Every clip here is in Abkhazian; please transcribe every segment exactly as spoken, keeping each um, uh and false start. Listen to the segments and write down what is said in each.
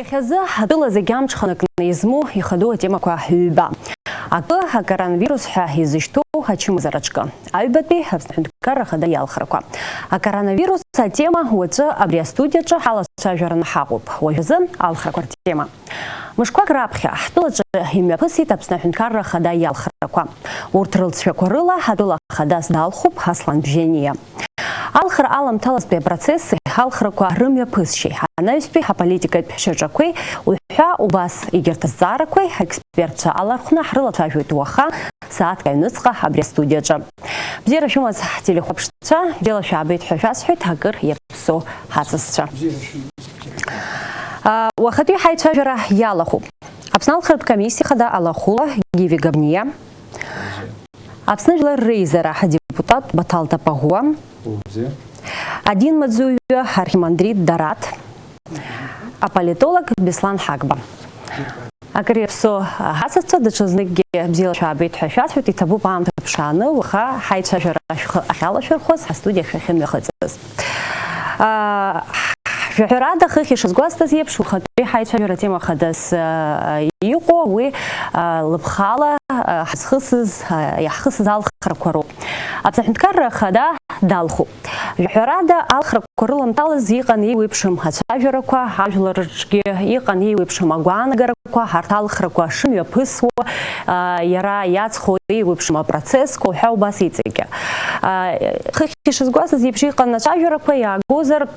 Иахьазы ҳтәыла зегь амҽханакны измоу ихадоу атемақәа ҩба. Акы, акоронавирус ҳәа изышьҭоу ачымазара аҿкы. Аҩбатәи Аԥсны аҳәынҭқарра ахада иалхрақәа. Акоронавирус атема уаҵәы абри астудиаҿы ҳалацәажәараны ҳаҟоуп. Уажәазы алхрақәа ртема. Мышқәак раԥхьа ҳтәылаҿы имҩаԥысит Аԥсны аҳәынҭқарра ахада иалхрақәа. Урҭ рылҵшәақәа рыла атәыла ахадас далхуп Аслан Бжьаниа. Алхра аламҭалазтәи апроцесси алхрақәа рымҩаԥысшьеи анаҩстәи аполитикатә шьаҿақәеи уҳәа убас егьырҭ азҵаарақәеи ҳаекспертцәа алархәны ҳрылацәажәоит уаха сааҭк аҩныҵҟа абри астудиаҿы. Бзиара шәымаз ҳтелехәаԥшцәа, бзиала шәаабеит ҳәа шәасҳәоит, акыр иаԥсоу ҳасасцәа. А, уахатәи ҳаицәажәара иалахәуп. Аԥсны алхратә комиссиа хада алахәыла Гиви Габниа, Аԥсны жәлар реизара адепутат Баҭал Тапаӷәуа, Адин маӡҩы архимандрит Дараҭ, аполитолог Беслан Ҳагба. Акыр иаԥсоу ҳасасцәа, даҽазныкгьы бзиала шәаабеит ҳәа шәасҳәоит, иҭабуп аамҭа ԥшааны уаха ҳаицәажәара шәхы ахьалашәырхәаз ҳастудиа шәахьымҩахыҵыз. А, Жәаҳәарада, хыхь ишазгәасҭаз еиԥш, уахатәи ҳаицәажәара атема хадас, а, иҟоу уи, а, лыԥхала, а, ҳазхысыз, а, иаҳхысыз алхрақәа роуп. Аԥсны аҳәынҭқарра ахада далхуп. Жәаҳәарада, алхрақәа рыламҭалаз иҟан еиуеиԥшым ацәажәарақәа, ажәлар рҿгьы иҟан еиуеиԥшым агәаанагарақәа, ҳарҭ алхрақәа шымҩаԥысуа, а, иара иаҵхо еиуеиԥшым апроцессқәа уҳәа убас иҵегьы. А, хыхь ишазгәасҭаз еиԥш иҟан ацәажәарақәа, иаагозар,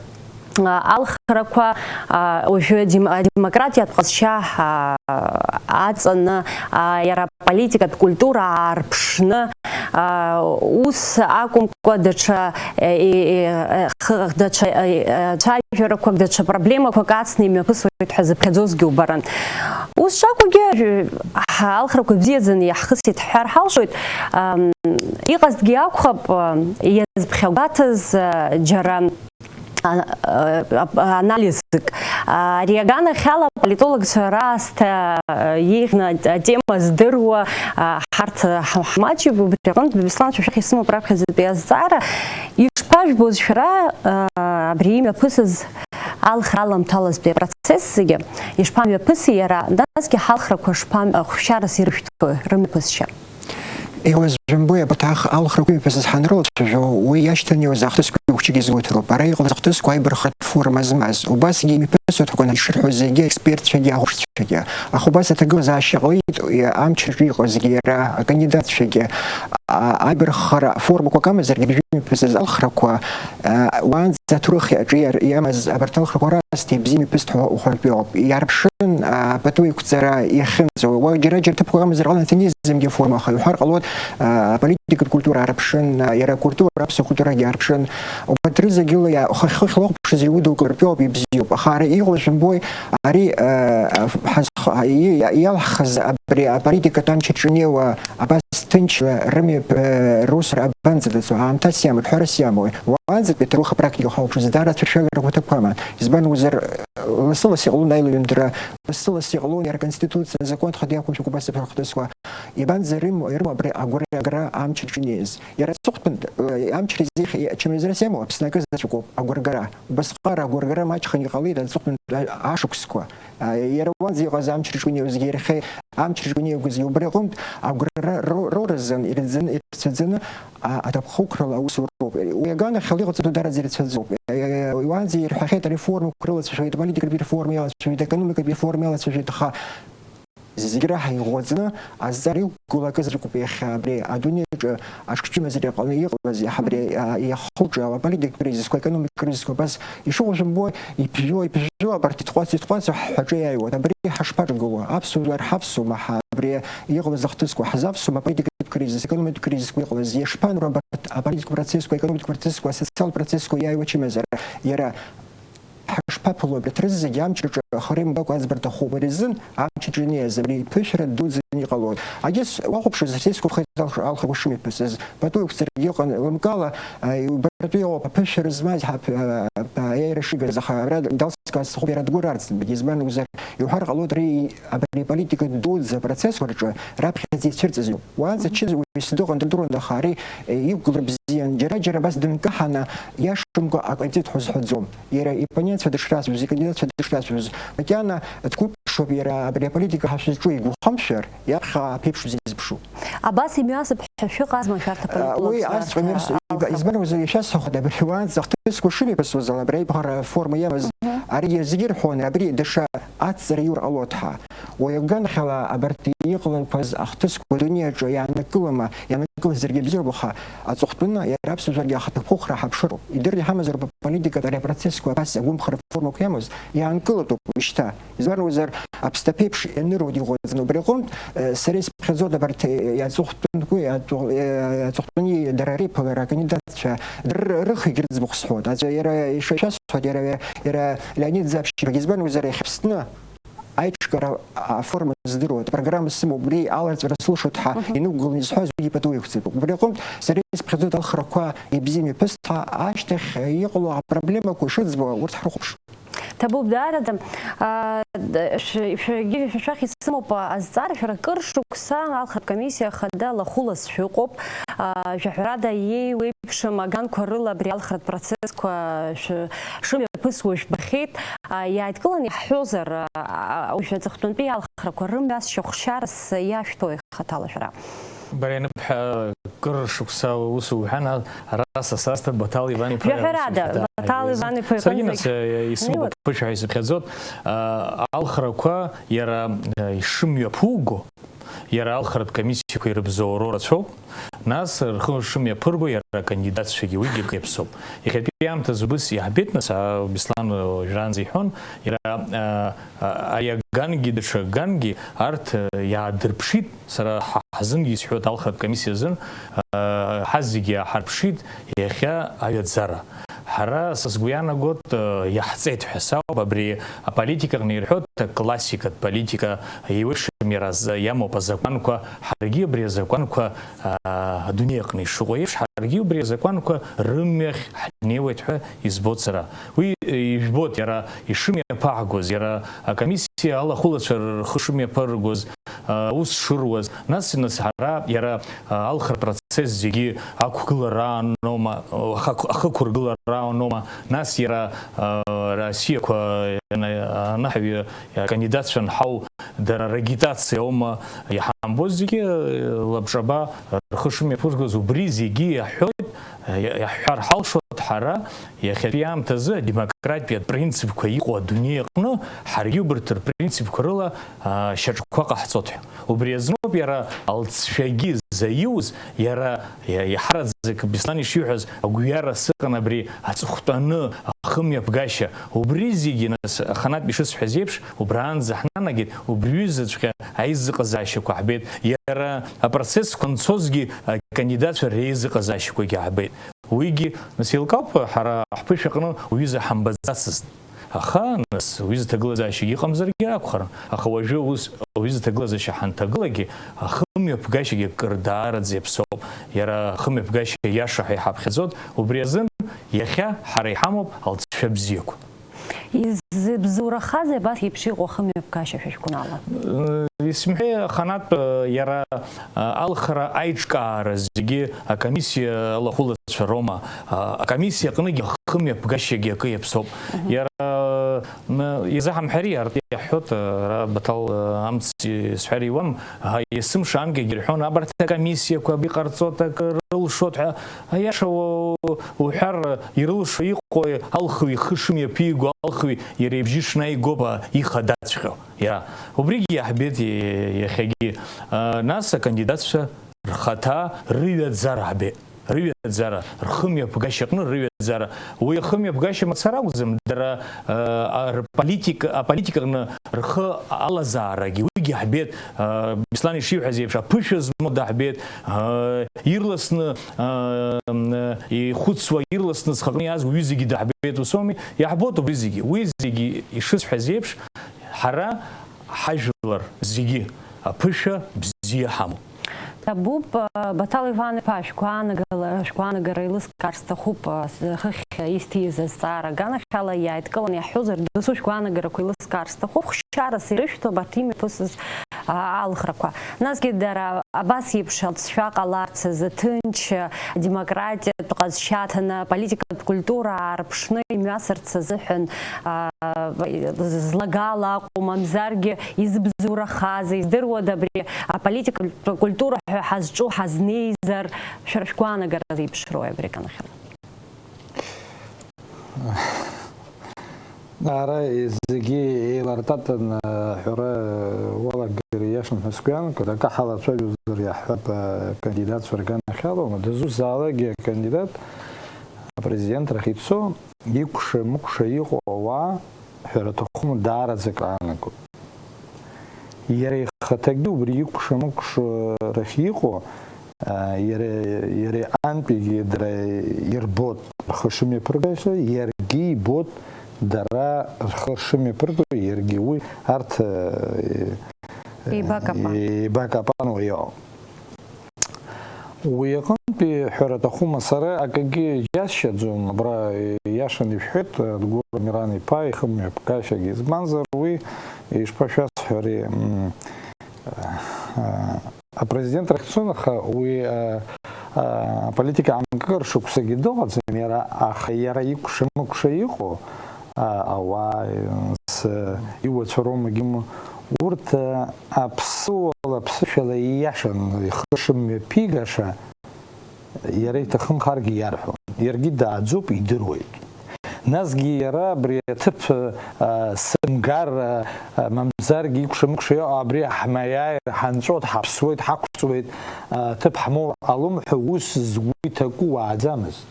алхрақәа, а, уажәы дем-, адемократиатә ҟазшьа, а, аҵаны, а, иара аполитикатә культура аарԥшны, а, ус акәымкәа даҽа, е, е, е, х-, даҽа, е, е, цәажәарақәак, даҽа проблемақәак ацны имҩаԥысуеит ҳәа зыԥхьаӡозгьы убарын. Ус шакәугьы, ҳа алхрақәа бзиаӡаны иаҳхысит ҳҳәар ҳалшоит. Ам, иҟазҭгьы акәхап, а, иазыԥхьагәаҭаз, а, џьара а, а, анализк. А, ари аганахьала аполитологцәа раасҭа, а, еиӷьны атема здыруа, а, ҳарҭ ҳа-, ҳмаҷуп, убри аҟынтә, Беслан, шәа шәахь исымоуп раԥхьаӡатәи азҵаара, ишԥажәбоз шәара, а, абри имҩаԥысыз алхра аламҭалазтәи апроцесс зегьы, ишԥамҩаԥыси иара, насгьы ҳалхрақәа шԥам-, а, хәшьарас ирышәҭои рымҩаԥысшьа? Иуазымбои, абарҭ ах-, алхрақәа имҩаԥысыз ҳанрылацәажәо, уи иашьҭан иоуз ахҭысқәа хәыҷык изгәаҭароуп. Ара иҟалаз ахҭысқәа аибархратә форма змаз. Убасгьы имҩаԥысуа ҭакәын ишырҳәо зегьы аекспертцәагьы ахәаԥшцәагьы. Аха убас аҭагылазаашьа ҟалеит, амчраҿы иҟазгьы иара, акандидатцәагьы. А, аибарххара формақәак амазаргьы, абыржәы имҩаԥысыз алхрақәа, а, уаанӡа аҭоурых аҿы иар-, иамаз абарҭ алхрақәа раасҭа ибзианы иԥысҭ ҳәа ухәартәы иҟоуп. Иаарԥшын, а, пату еиқәҵара иахьынӡауа. Уа џьара-џьара ҭыԥқәак амазар ҟалан, афеминизмгьы аформа ахаҩ уҳәар ҟалоит, а, аполитикатә культура аарԥшын, а, иара акультура, аԥсуа культурагьы аарԥшын. Убарҭ рызегьыла иа-, хыхь-, хыхь уахәаԥшыз иудукылартә иоуп, ибзиоуп. Аха ара иҟалаз жәымбои, ари, а, ҳазх-, и-, иалҳхыз абри аполитикатә амч аҿы инеиуа абас ҭынчла рымҩа, э, русура абанӡадаҵо, аамҭас иамои, ҳәарас иамои? Уаанӡатәи аҭоурых апрактика хауԥшыз даара ацәыршәагарақәа ҭакқәа аман. Избан акәзар, лассы-ласс иҟалон аилаҩынтра, лассы-ласс иҟалон иара аконституциа, азакәан хада иақәымшәакәа убас аԥхьахәҭысуа. Ибанӡа ирымоу, ирымоу абри агәра-, агра амч аҿы инеиз. Иара аҵыхәтәан, э, амчра изеихьеит, ачымазара сиамоу, Аԥсны акы заҵәыкоуп, агәыргара. Убасҟак агәыргара маҷханы иҟалеит аҵыхәтәантәи ашықәсқәа. А, иара уанӡа иҟаз амчраҿы инеиуазгьы, иахьа амчраҿы инеиуазгьы, убри аҟынтә агәра ро-, роуразын, ирӡын-, ирцәаӡаны, а, аҭакԥхықәрала аус руп. Уи аганахьала иҟаҵатәу дараӡа ирцәаӡоуп. Е, уанӡа ирҳәахьеит, ареформақәа рылацәажәоит, аполитикатә реформа иалацәажәоит, аекономикатә реформа иалацәажәоит, аха зегь раҳа иӷәӷәаӡаны азҵаара иқәгылоу акы заҵәыкоуп иахьа абри адунеиаҿы аҽкчымазара иҟаны иҟалаз, иаҳа абри, а, иахылҿы аполитикатә кризисқәа, аекономикатә кризисқәа абас ишыҟоу шәымбои, иԥжәо, иԥжәо, абарҭ итҟәац-, итҟәацо ҳҳәаҿы иааиуеит. Абри ҳашԥаҿагыло? Аԥсуа жәлар ҳавсума, ҳа-, абри иҟалаз ахҭысқәа ҳзавсума, аполитикатә кризис, аекономикатә кризисқәа иҟалаз? Ишԥанароу абарҭ аполитикатә процессқәа, аекономикатә процессқәа, асоциалтә процессқәа иааиуа ачымазара? Иара Ҳашԥаԥыло абарҭ рызегьы амчраҿы ахара имгакәа аӡбарҭа ахуп. Ари азын амчраҿы инеиз абри иԥышәара дуӡӡаны иҟалоит. Агьыс уахәаԥшыз, сеиқәырхеит алх-, алхрақәа шымҩаԥысыз. Пату еиқәҵарагьы ыҟан, лымкаала, а, иубар-, иахьатәи иҟоуп, аԥышәара змаз ҳаԥ-, а, а, аиааира шигаз, аха ара далҵгар сҭахуп, иара дгәы рарӡны, избан акәзар, иуҳәар ҟалоит, ари абри аполитика дуӡӡа апроцессқәа рҿы раԥхьаӡа ицәырҵыз иоуп. Уаанӡа ачыс уаҩы дыҟан, дырдыруан, аха ари, э, иқәгылара бзиан, џьара-џьара абас дынкаҳаны, иашамкәа акы ҟаиҵеит ҳәа узҳәаӡом. Иара ипонентцәа дышрацәажәоз, икандидатцәа дышрацәажәоз, макьана дқәыԥшуп иара абри аполитика ҳашәаҿы игәыхамшәар, иаԥхьа аԥеиԥш узизыԥшу. Абас имҩасып ҳәа шәыҟазма шәарҭ аполитлакцәа? Уи азҵәамҩас, избан акәзар, ишәасҳәахуеит, абри уаанӡа ахҭысқәа шымҩаԥысуаз ала, абри аиԥхара аформа иамаз, аригьы зегьы ирҳәон, абри даҽа аҵара иур ҟалоит ҳәа. Уи аганахьала абарҭ иҟалақәаз ахҭысқәа адунеи аҿы иаанкылама, иаанкылазаргьы бзиоуп, аха аҵыхәтәаны иара аԥсуа жәларгьы ахаҭа хәыхра ҳаԥшыроуп. Идырит иҳамазар, политикатә ари апроцессқәа абас агәымхара формақәа иамаз иаанкылатәуп уажәшьҭа. Избан акәзар, аԥсҭа ԥеиԥш ианыруеит иӷәӷәаӡаны. Убри аҟынтә, э, сара исԥхьаӡоит абарҭ, э, иаҵыхәтәантәи, иаҵыхә-, э, аҵыхәтәаны дара реиԥылара акандидатцәа дыр-, рыхҩыкгьы рыӡбахә сҳәоит. Аӡәы иара ишашәасҳәоит, иара, иара Леонид Заԥшьбагьы, избан акәзар, иахьа Аԥсны аиҿкаара аформа здыруеит, апрограмма сымоуп, убри аларҵәара сылшоит ҳәа инықәгыланы изҳәаз уигьы пату иқәҵатәуп. Убри аҟынтә сара исԥхьаӡоит алхрақәа ибзианы иаԥысҭа ашьҭахь иҟало апроблемақәа шыӡбо урҭ ҳрыхәаԥш. Ҭабуп даараӡа. А, д-, шә-, шәаргьы шәа-, шәахь исымоуп азҵаара, шәара кыр шықәса алхратә комиссиа хада лахәылас шәыҟоуп. А, жәаҳәарада, иеиуеиԥшым аганқәа рыла абри алхратә процессқәа шә-, шымҩаԥысуа жәбахьеит. А, иааидкыланы иаҳҳәозар, а, а, уажә аҵыхәтәантәи алхрақәа рымҩасшьахә шьарас иашәҭои хаҭала шәара? Бара ианыԥҳәа кыр шықәса ус уҳәан, а-, ара са сасҭа Баҭал Иван-иԥа. Жәаҳәарада, иусумҭа, Баҭал Иван-иԥа саргьы иҟынӡагь нас, э, исымоуп, ҳнеиуеит. Аԥышәа ҳәа исыԥхьаӡоит. А, алхрақәа иара, э, ишымҩаԥуго, иара алхратә комиссиақәа ирыбзоуроу рацәоуп. Нас рхы шымҩаԥырго иара акандидатцәагьы уигьы иаԥсоуп. Иахьатәи аамҭазы убыс иаҳбеит, нас, а, Беслан, э, уажәраанӡа иҳәон, иара, а, а, ари агангьы даҽа гангьы арҭ, э, иаадырԥшит, сара ҳа-, ҳзынгьы исҳәоит, алхратә комиссиа азын, а, ҳазегьы иааҳарԥшит иахьа аҩаӡара. Ҳара, са сгәы иаанагоит, э, иаҳҵеит ҳәа сауп, абри аполитика аҟны ирҳәоит, аклассикатә политика еиуеиԥшым иара з-, иамоуп азакәанқәа, ҳаргьы абри азакәанқәа, а, адунеи аҟны ишыҟоу еиԥш, ҳаргьы убри азакәанқәа рымҩахь ҳнеиуеит ҳәа избоит сара. Уи, э, ижәбоит, иара ишымҩаԥаҳгоз, иара акомиссиа алахәылацәа рхы шымҩаԥыргоз, а, ус шыруаз, нас, нас ҳара, иара, а, алхра процесс зегьы ақәгылара аноума, ахақә-, ахықәыргылара аноума, нас иара, а, Россиақәа ана-, анаҳаҩы акандидатцәа анҳау, дара рагитациа аума иҳамбоз зегьы, а, лабҿаба рхы шымҩаԥыргоз, убри зегьы иаҳҳәоит, иа-, иаҳҳәар ҳалшоит ҳара, иахьатәи аамҭазы адемократиатә принципқәа иҟоу адунеи аҟны ҳаргьы убарҭ рпринципқәа рыла, а, шьаҿақәа ҟаҳҵоит ҳәа. Убри азыноуп иара алҵшәагьы заиуз, иара, иа-, иаҳараӡак Беслан ишиҳәаз агәҩара сыҟан абри аҵыхәтәаны ахымҩаԥгашьа. Убри зегьы, нас, аханатә ишысҳәаз еиԥш, убраанӡа ҳнанагеит, убриҩызаҵәҟьа аизыҟазаашьақәа ҳбеит. Иара апроцессқәа анцозгьы акандидатцәа реизыҟазаашьақәагьы ҳбеит. Уигьы, нас, еилкаауп, ҳара ҳԥышәа аҟны уҩыза ҳамбаӡацызт. Аха, нас, уҩыза ҭагылазаашьагьы ыҟамзаргьы акәхарын. Аха уажәы ус уҩыза ҭагылазаашьа ҳанҭагылагьы, ахымҩаԥгашьагьы акыр даараӡа иаԥсоуп. Иара ахымҩаԥгашьа иаша ҳәа иҳаԥхьаӡоит. Убри азын иахьа ҳара иҳамоуп алҵшәа бзиақәа. Изыбзоурахазеи абас еиԥш иҟоу ахымҩаԥгашьа шәа шәгәанала? Э, исымҳәеи, аханатә, э, иара, э, алхра аиҿкаара зегьы акомиссиа алахәылацәа роума, э, акомиссиа аҟныгьы ахымҩаԥгашьагьы акы иаԥсоуп. Мгм. Иара, э, м-, изаҳамҳәари, артиа иаҳҳәоит, э, ара Баҭал, э, амц исҳәар иуам, ҳа, есымша анкьагьы ирҳәон, абарҭ акомиссиақәа абри ҟарҵоит, акы рылшоит ҳәа. Аиаша у-, уҳәар, ирылшо иҟои, алхҩы ихы шымҩаԥиго, алхҩы иара ибжьы шнаигоуп, а, ихадаҵәҟьо иара. Убригьы иаҳбеит и-, иахьагьы. А, нас акандидатцәа рхаҭа рыҩаӡара ҳбеит. Рыҩаӡара, рхымҩаԥгашьаҟны рыҩаӡара. Уи ахымҩаԥгашьа мацара акәӡам, дара, а, а, рполитика, аполитикаҟны рхы алазаарагьы, уигьы ҳбеит, а, Беслан ишиҳәаз еиԥш, аԥышәа змоу даҳбеит, а, ирласны, а, м, ихәыцуа, ирласны зхаҟны иааз уаҩы зегьы даҳбеит, ус ауми? Иаҳбоит убри зегьы. Уи зегьы ишысҳәаз еиԥш, ҳара ҳажәлар зегьы аԥышәа бзиа ҳамоуп. иҭабуп, Баҭал Иван-иԥа, шәгәаанагала-, шәгәаанагара еилыскаар сҭахуп, хыхь исҭиз азҵаара аганахьала иааидкыланы иаҳҳәозар, досу шәгәаанагарақәа еилыскаар сҭахуп, хәшьарас ирышәҭо абарҭ имҩаԥысыз, а, алхрақәа. Насгьы дара абас еиԥш алҵшәа ҟаларц азы ҭынч, демократиатә ҟазшьа аҭаны, аполитикатә культура аарԥшны имҩасырц азыҳәан, а, злагала акәу, мамзаргьы изыбзоурахазеи, издыруада абри аполитикатә культура ҳәа ҳазҿу ҳазнеизар, шәара шәгәаанагара зеиԥшроуи абри аганахьала? Ара зегьы еилартатан аҳәара уалагар ииашам ҳәа сгәы иаанагоит. Акы ҳалацәажәозар иаҳҳәап, акандидатцәа рганахьала, дызусҭазаалакгьы акандидат апрезидентрахь ицо, икәша-мыкәша иҟоу ауаа, ҳәара аҭахума, даараӡа акраанагоит. Иара ихаҭагьы убри икәша-мыкәша рахь иҟоу, а, иара, иара иҟынтәигьы дара ирбоит рхы шымҩаԥыргаша, иаргьы ибоит дара рхы шымҩаԥырго, иаргьы уи арҭ, а, Еибакапан. Еибакапануа иҟоуп. Уи аҟынтәи ҳәара аҭахума, сара акгьы џьасшьаӡом, абра ииашаны ишәҳәеит, Адгәыр Амиран-иԥа ихымҩаԥгашьагьы, избанзар уи, ишԥашәасҳәари, м, а, апрезидентрахь дцон, аха уи, а, а, аполитика аамгар шықәсагьы дыҟаӡам иара, аха иара икәша-мыкәша иҟоу, а, ауаа, с-, иуацәа роумагьы, урҭ, а, аԥсыуала, аԥсышәала ииашан ихы шымҩаԥигаша, иара иҭахымхаргьы иарҳәон. Иаргьы дааӡоуп, идыруеит. Насгьы иара абри аҭыԥ, а, сымгар, а, а, мамзаргьы икәша-мыкәша иҟоу абри ҳмаиааир, ҳанҵәоит, ҳаԥсуеит, ҳақәҵуеит, а, ҭыԥ ҳмоур ҟалом ҳәа ус згәы иҭаку уааӡамызт.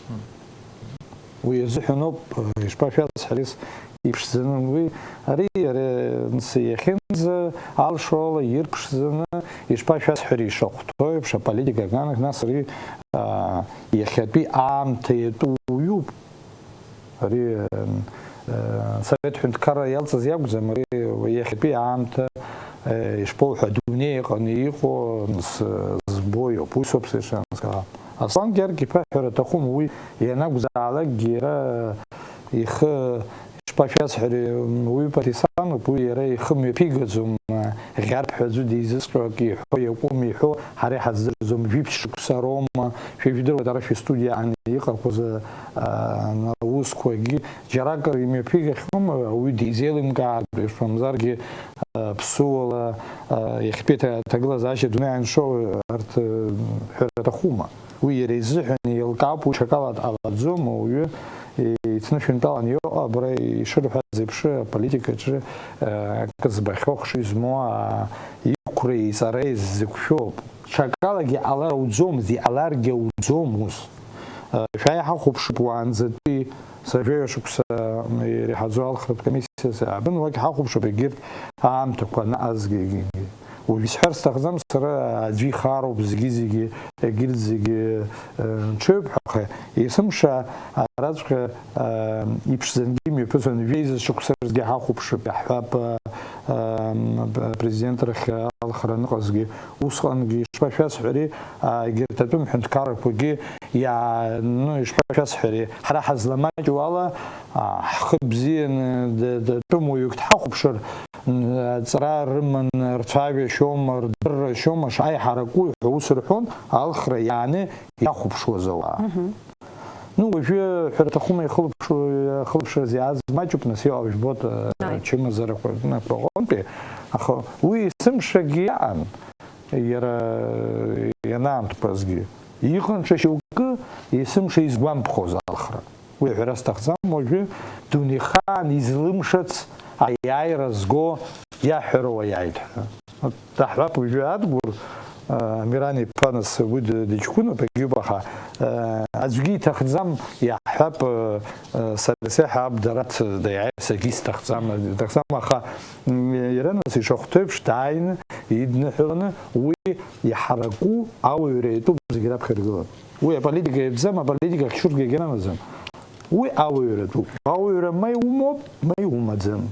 Уи азыҳәаноуп, ишԥашәасҳәари, иԥшӡаны уи, ари, ари, нас иахьынӡа алшо ала ирԥшӡаны, ишԥашәасҳәари, ишахәҭоу еиԥш, аполитика аганахь, нас ари, а, иахьатәи аамҭа иатәу уаҩуп. Ари, а, Асовет ҳәынҭқарра иалҵыз иакәӡам, ари иахьатәи аамҭа, а, ишԥоуҳәо, адунеи аҟны иҟоу, с-, збо иоуп, ус ауп совершенно сказал. Аслан Георги-иԥа ҳәара аҭахума, уи ианакәзаалакгьы иара ихы, ишԥашәасҳәари, уаҩы партизануп, уи иара ихы мҩаԥигаӡом, ӷьарԥ ҳәа аӡәы дизыҵҟьо акы иҳәо, иакәым иҳәо, ҳара иҳаздырӡом, жәиԥшь шықәса роума, шәа ижәдыруеит ара шәыстудиа аан иҟақәаз, а, аусқәагьы, џьаракыр имҩаԥигахьоума, ауаҩы дизеилымкаартә еиԥш, мамзаргьы, а, ԥсыуала, а, иахьтәи аҭа-, аҭагылазаашьа адунеи аншо, арҭ, а, ҳәара аҭахума? Уи иара изыҳәан еилкаауп, уи ҽакала ҟалаӡом, ауаҩы иҭнышәынтәалан иҟоу, абра ишырҳәаз еиԥш, аполитикаҿы, а, акы збахьоу, ахшыҩ змоу, а, иқәра, иҵара иззықәшәоуп. Ҽакалагьы ҟалар ауӡомызт, иҟаларгьы ауӡом ус. Шәааи ҳахәаԥшып уаанӡатәи, са жәаҩа шықәса иреиҳаӡоу алхратә комиссиа саабын, уагь ҳахәаԥшып егьырҭ аамҭақәа анаҟазгьы. Уажә исҳәар сҭахӡам, сара аӡәы ихароуп зегьы-зегьы, егьырҭ зегьы, э, ҽеиуп ҳәа, аха есымша араҵәҟьа, э, иԥшӡангьы имҩаԥысуан, жәеиза шықәса рзгьы ҳахәаԥшып, иаҳҳәап, э, э, президент рахь алхра аныҟазгьы, усҟангьы ишԥашәасҳәари, а, егьырҭ атәым ҳәынҭқаррақәагьы иа-, ну, ишԥашәасҳәари, ҳара ҳазламаҷу ала, а, ҳхы бзианы д-, д-, тәым уаҩык дҳахәаԥшыр, н-, ҵра рыман, рцәажәашьоума, рдыррашьоума, шаиҳараку ҳәа ус рҳәон, алхра иааны иахәаԥшуаз ауаа. Мгм. Ну, уажәы ҳәара аҭахума, ихылаԥшу-, ихылаԥшраз иааз маҷуп, нас иҟоу жәбоит, а, Ааи. Чымазарақәа рнапы аҟынтәи, аха уи есымшагьы иаан, иара ианаамҭақәазгьы. Иҟан ҽа шьоукы есымша изгәамԥхоз алхра. Уи аҳәара сҭахӡам, уажәы дунеихаан излымшац аиааира зго иаҳәара уаиааит ҳәа. Даҳҳәап уажәы Адгәыр, а, Амиран иԥа, нас уи д-, дыҷкәыноуп, егьиуп, аха, а, аӡәгьы иҭахӡам, иаҳҳәап, а, а, сара сеиҳа аб дараҭ даиааир саргьы исҭахӡам, иҭахӡам, аха, м, иара нас ишахәҭоу еиԥш дааины, идныҳәаланы, уи иҳараку ауаҩра иатәуп зегь раԥхьа иргыланы. Уи аполитика иатәӡам, аполитика ахьшьургьы егьанамаӡам. Уи ауаҩратәуп. Ауаҩра ма иумоуп, ма иумаӡам.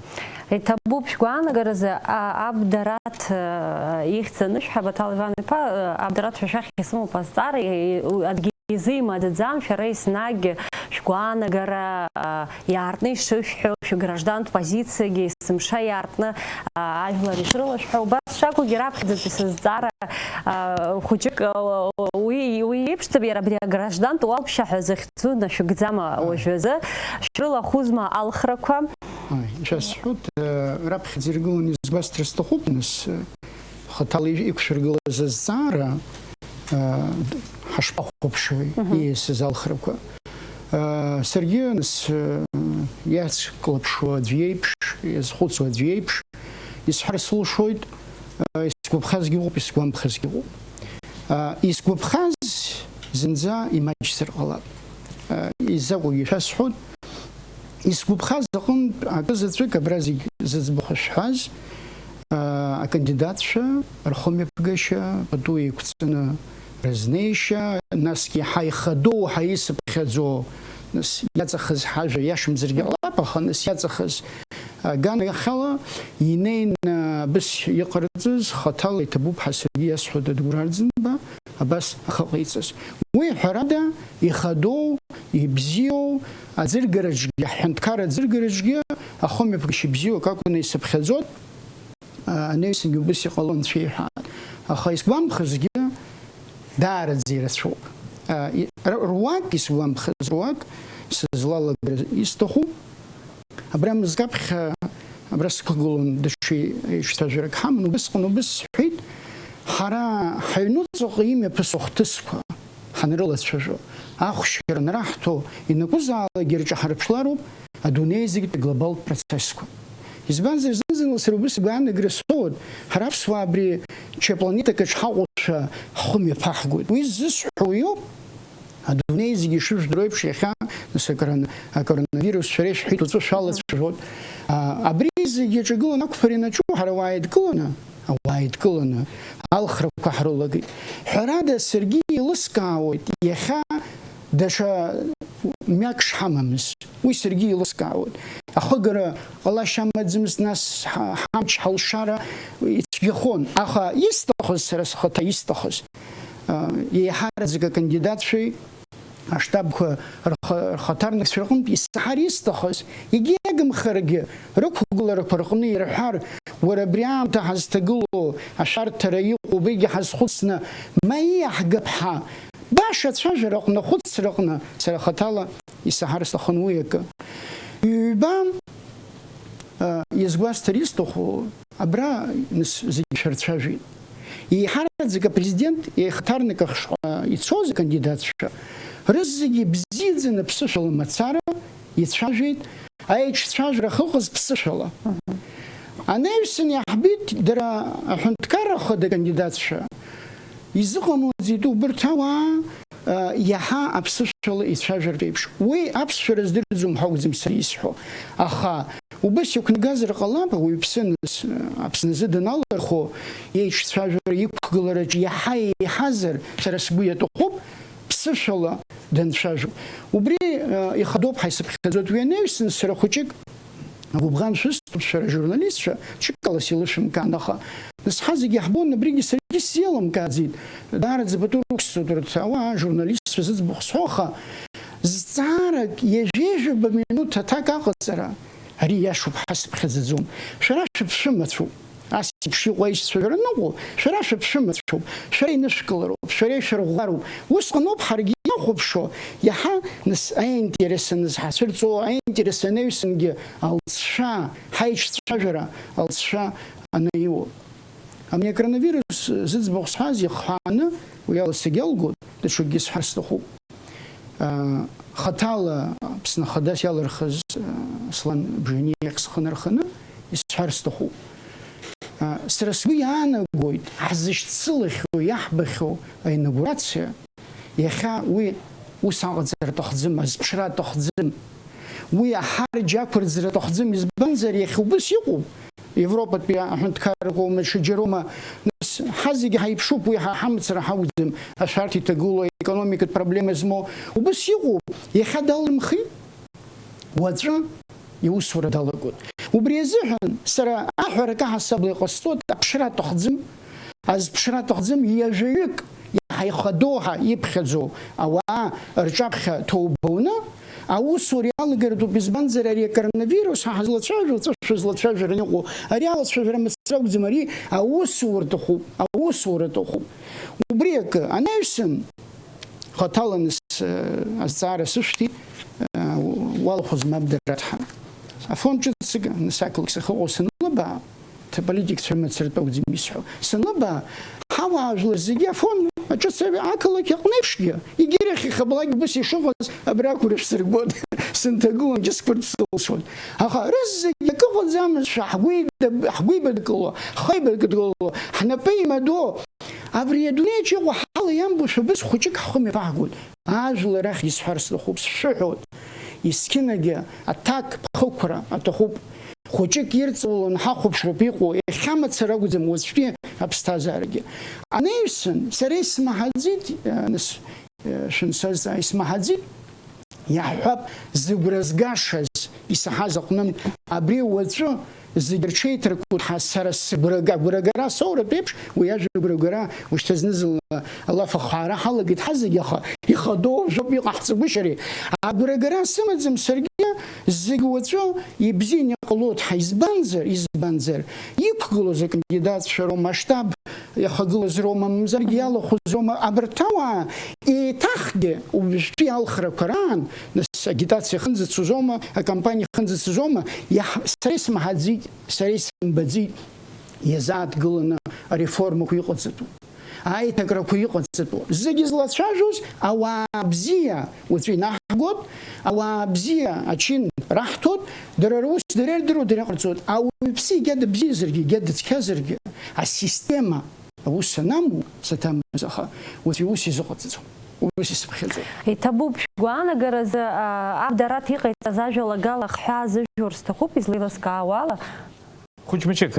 Иҭабуп шәгәаанагаразы, а, Абдараҭ, э, ихьӡ анышәҳәа, Баҭал Иван-иԥа, э, Абдараҭ шәа шәахь исымоуп азҵаара, и-, и-, у-, аӡәгьы изы имаӡаӡам, шәара еснагь шәгәаанагара, а, иаартны ишышәҳәо, шәграждантә позициагьы есымша иаартны, а, ажәлар ишрылашәҳәо, убас шакәугьы раԥхьаӡатәи сызҵаара, а, хәыҷык, а, уи, уи еиԥшӡам, иара абри аграждантә уалԥшьа ҳәа захьӡу нашәыгӡама уажәазы, шәрылахәызма алхрақәа? Ааи, шәасҳәоит, э, раԥхьаӡа иргыланы изгәасҭар сҭахуп, нас, э, хаҭала ижә-, иқәшәыргылаз азҵаара, э, д-, ҳашԥахәаԥшуеи, Мгм. ииасыз алхрақәа. Э, саргьы, нас, э, иацклаԥшуа аӡә иеиԥш, иазхәыцуа аӡә иеиԥш, исҳәар сылшоит, э, исгәаԥхазгьы ыҟоуп, исгәамԥхазгьы ыҟоуп. Э, исгәаԥхаз зынӡа имаҷзар ҟалап. Э, изакәыгьы шәасҳәоит, Исгәаԥхаз аҟынтә акы заҵәык абра зегь зыӡбахә шәҳәаз, аа, акандидатцәа рхымҩаԥгашьа пату еиқәҵаны рызнеишьа, насгьы ҳаихадоу, ҳаисыԥхьаӡо, нас иаҵахаз ҳажәа иашамзаргьы ҟалап, аха нас иаҵахаз аганахьала инеины абыс иҟарҵаз хаҭала иҭабуп ҳәа саргьы иасҳәоит, Адгәыр Арӡынба, абас ахы ҟаиҵаз. Уи, ҳәарада, ихадоу, ибзиоу, аӡыргараҿгьы, аҳәынҭқар аӡыргараҿгьы ахымҩаԥгашьа бзиоу акакәны исыԥхьаӡоит, а, анаҩсангьы убыс иҟало анцәа иҳәаат. Аха исгәамԥхазгьы даараӡа ирацәоуп. А, и-, р-, руак исгәамԥхаз, руак сызлалагар исҭаху, абра мызкаԥхьа, абра сықәгылон даҽа еиҿцәажәарак ҳаман, убысҟан убыс сҳәеит, ҳара ҳаҩнуҵаҟа имҩаԥысуа хҭысқәа ҳанрылацәажәо, ахәшьара анраҳҭо, ианакәызаалакгьы рҿаҳарԥшлароуп адунеи зегьтәи аглобалтә процессқәа. Избанзар, зны-зынла сара убыс игәаанагара соуеит, ҳара аԥсуаа абри ҽа планетак аҿы ҳаҟоушәа ҳхы мҩаԥаҳгоит. Уи ззысҳәо уиоуп, адунеи зегьы ишыжәдыруа еиԥш, иахьа, нас, акорон-, акоронавирус шәара ишәҳәеит, уаҵәы шәалацәажәоит. А, абри зегьы аҿагыланы ақәԥара ианаҿу, ҳара ауаа еидкыланы, ауаа еидкыланы, алхрақәа ҳрылагеит. Ҳәарада, саргьы еилыскаауеит, иахьа даҽа мҩак шҳамамыз. Уи саргьы еилыскаауеит. Ахыгара ҟалашьа амаӡамызт, нас ҳа-, ҳамч ҳалшара ицәгьахон. Аха исҭахыз, сара схаҭа исҭахыз, а, еиҳараӡак акандидатцәеи аштабқәа рха-, рхаҭарнакцәа рҟынтә исаҳар исҭахыз, егьагымхаргьы, рықәгыларақәа рҟны ирҳәар, уара абри аамҭа ҳазҭагылоу ашәарҭара иҟоу убригьы ҳазхәыцны, ма ииаҳгап ҳәа, баша ацәажәараҟны, ахәыцраҟны, сара хаҭала исаҳар сҭахын уи акы. Ҩба, а, иазгәасҭар исҭаху, абра, нас, зегьы шәырцәажәеит. Еиҳараӡак апрезидент ихаҭарнак ахшҟа ицоз акандидатцәа рызегьы бзиаӡаны ԥсышәала мацара ицәажәеит, аиҿцәажәара ахьыҟаз ԥсышәала. Анаҩсан иаҳбеит дара аҳәынҭқарра ахада акандидатцәа. Изыҟамлаӡеит убырҭ ауаа, а, иаҳа аԥсышәала ицәажәартә еиԥш. Уи аԥсшәа рыздырӡом ҳәа акәӡам сара исҳәо. Аха убыс иақәнагазар ҟалап, ауаҩԥсы нас, а, Аԥсназы даналырхо, иеиҿцәажәара иқәгылараҿ иаҳа еиҳазар, сара сгәы иаҭахуп, ԥсышәала данцәажәо. Убри, а, ихадоуп ҳәа исыԥхьаӡоит. Уи анаҩсан сара хәыҷык Агәыбӷан шәысҭоит, шәара ажурналистцәа, ҽыкала сеилышәымкаан, аха нас ҳа зегьы ҳбон, абригьы саргьы сзеилымкааӡеит. Даараӡа пату рықәсҵоит урҭ ауаа, ажурналистцәа зыӡбахә сҳәо, аха зҵаарак ҩажәа-ҩажәаба минуҭ аҭак аҟаҵара, ари иашоуп ҳәа сыԥхьаӡаӡом. Шәара шәыԥшәымацәоуп. Ас еиԥш иҟоу аишьцәа шәара аныҟоу, шәара шәыԥшәымацәоуп, шәара инышәкылароуп, шәара ишәырӷәӷәароуп. Усҟан ауп ҳаргьы иҳахәаԥшуа, иаҳа нас аинтерес аныз ҳацәырҵо, аинтерес анаҩсангьы алҵшәа, ҳаиҿцәажәара алҵшәа анаиуа. Ами акоронавирус зыӡбахә сҳәаз ихҳәааны, уи ала сагьалгоит, даҽакгьы сҳәар сҭахуп. Аа, хаҭала Аԥсны Ахадас иалырхыз, аа, Аслан Бжениа иахь схы нарханы исҳәар сҭахуп. Аа, сара сгәы иаанагоит, ҳзышьцылахьоу, иаҳбахьоу аинаугурациа, иахьа уи ус аҟаҵара аҭахӡам, азԥшра аҭахӡам. Уи аҳарџь ақәырӡра аҭахӡам, избанзар, иахьа убыс иҟоуп. Европатәи аҳәынҭқаррақәа умаҽаџьароума? Нас, ҳа зегьы ҳаиԥшуп, уи ҳа ҳамацара ҳауӡам, ашәарҭа иҭагылоу, аекономикатә проблема змоу. Убыс иҟоуп, иахьа далымхи? Уаҵәы иусура далагоит. Убри азыҳәан сара аҳәарак аҳасабала иҟасҵоит, аԥшра аҭахӡам, азԥшра аҭахӡам, ҩажәаҩык иаҳа ихадоу ҳәа иԥхьаӡоу ауаа рҿаԥхьа ҭоуба уны аусура иалагартә ауп, избанзар ари акоронавирус ҳа ҳазлацәажәо, ҵәышә злацәажәаран иҟоу, ари алацәажәара мацара акәӡам, ари аусура аҭахуп, аусура аҭахуп. Убри акы анаҩсан, хаҭала нас, э, азҵаара сышәҭит, э, уалахәыз мап дараҭҳан. Афон ҿыццакы, нас ақалақь сахьыҟоу санлыбаа, ҭ-, политикцәа мацаратә акәӡам исҳәо. Санлыбаа, ҳауаажәлар зегьы Афон аҿыцаҩ ақалақь аҟны еиԥшгьы, егьирахь ихаблак убас ишыҟаз абра ақәра шәсыргон, сынҭагылан, џьысқәырц сылшон. Аха рызегь акы ыҟаӡамызшәа ҳгәы еидыб-, ҳгәы еибадкыло, ҳхы еибадкыло, ҳнапы еимадо, абри адунеиаҿ иҟоу ҳала иамбошәа быз хәыҷык ҳхы мҩаԥаҳгоит. Ажәлар рахь исҳәар сҭахуп, сшәыҳәоит. Есқьынагьы аҭак ԥхықәра аҭахуп. Хәыҷык ирҵауланы ҳахәаԥшроуп иҟоу, иахьа мацара акәӡам, уаҵәтәи аԥсҭазаарагьы. Анаҩсан, сара исмаҳаӡеит, э, нас, э, шәансазҵаа, исмаҳаӡеит, иаҳҳәап, зыгәра згашаз, исаҳаз аҟнынтә, абри уаҵәы зегь рҽеиҭаркуеит ҳәа сара сгәра-, агәрагара соуратә еиԥш, уи ажәа агәрагара ушьҭа зны-зынла алаф ахаара ҳалагеит ҳазегь, аха ихадоу жәоуп иҟаҳҵагәышьари. Агәрагара сымаӡам саргьы, зегь уаҵәы ибзианы иҟалоит ҳәа, избанзар, избанзар, иқәгылоз акандидатцәа роума, аштаб иахагылаз роума, мамзаргьы иалахәыз роума, абарҭ ауаа еиҭахгьы уажәтәи алхрақәа раан, нас агитациа хынӡацозоума, акампаниа хынӡацозоума, иаҳ-, сара исмаҳаӡеит, сара исымбаӡеит иазааҭгыланы ареформақәа иҟаҵатәу, аиҭакрақәа иҟаҵатәу. Зегьы злацәажәоз ауаа бзиа уаҵәы инаҳгоит, ауаа бзиа ачын раҳҭоит, дара рус дара ирдыруа дара иҟарҵоит. Ауаҩԥсы егьа дыбзиазаргьы, егьа дыцқьазаргьы, асистема аус анаму, саҭамыз, аха уаҵәы иус изыҟаҵаӡом. Ус исыԥхьаӡоит. Иҭабуп, шәгәаанагаразы, а, Аб Дараҭ иҟаиҵаз ажәалагала ахҳәаа азыжәур сҭахуп, излеилыскаауала. Хәыҷ-мыҷык,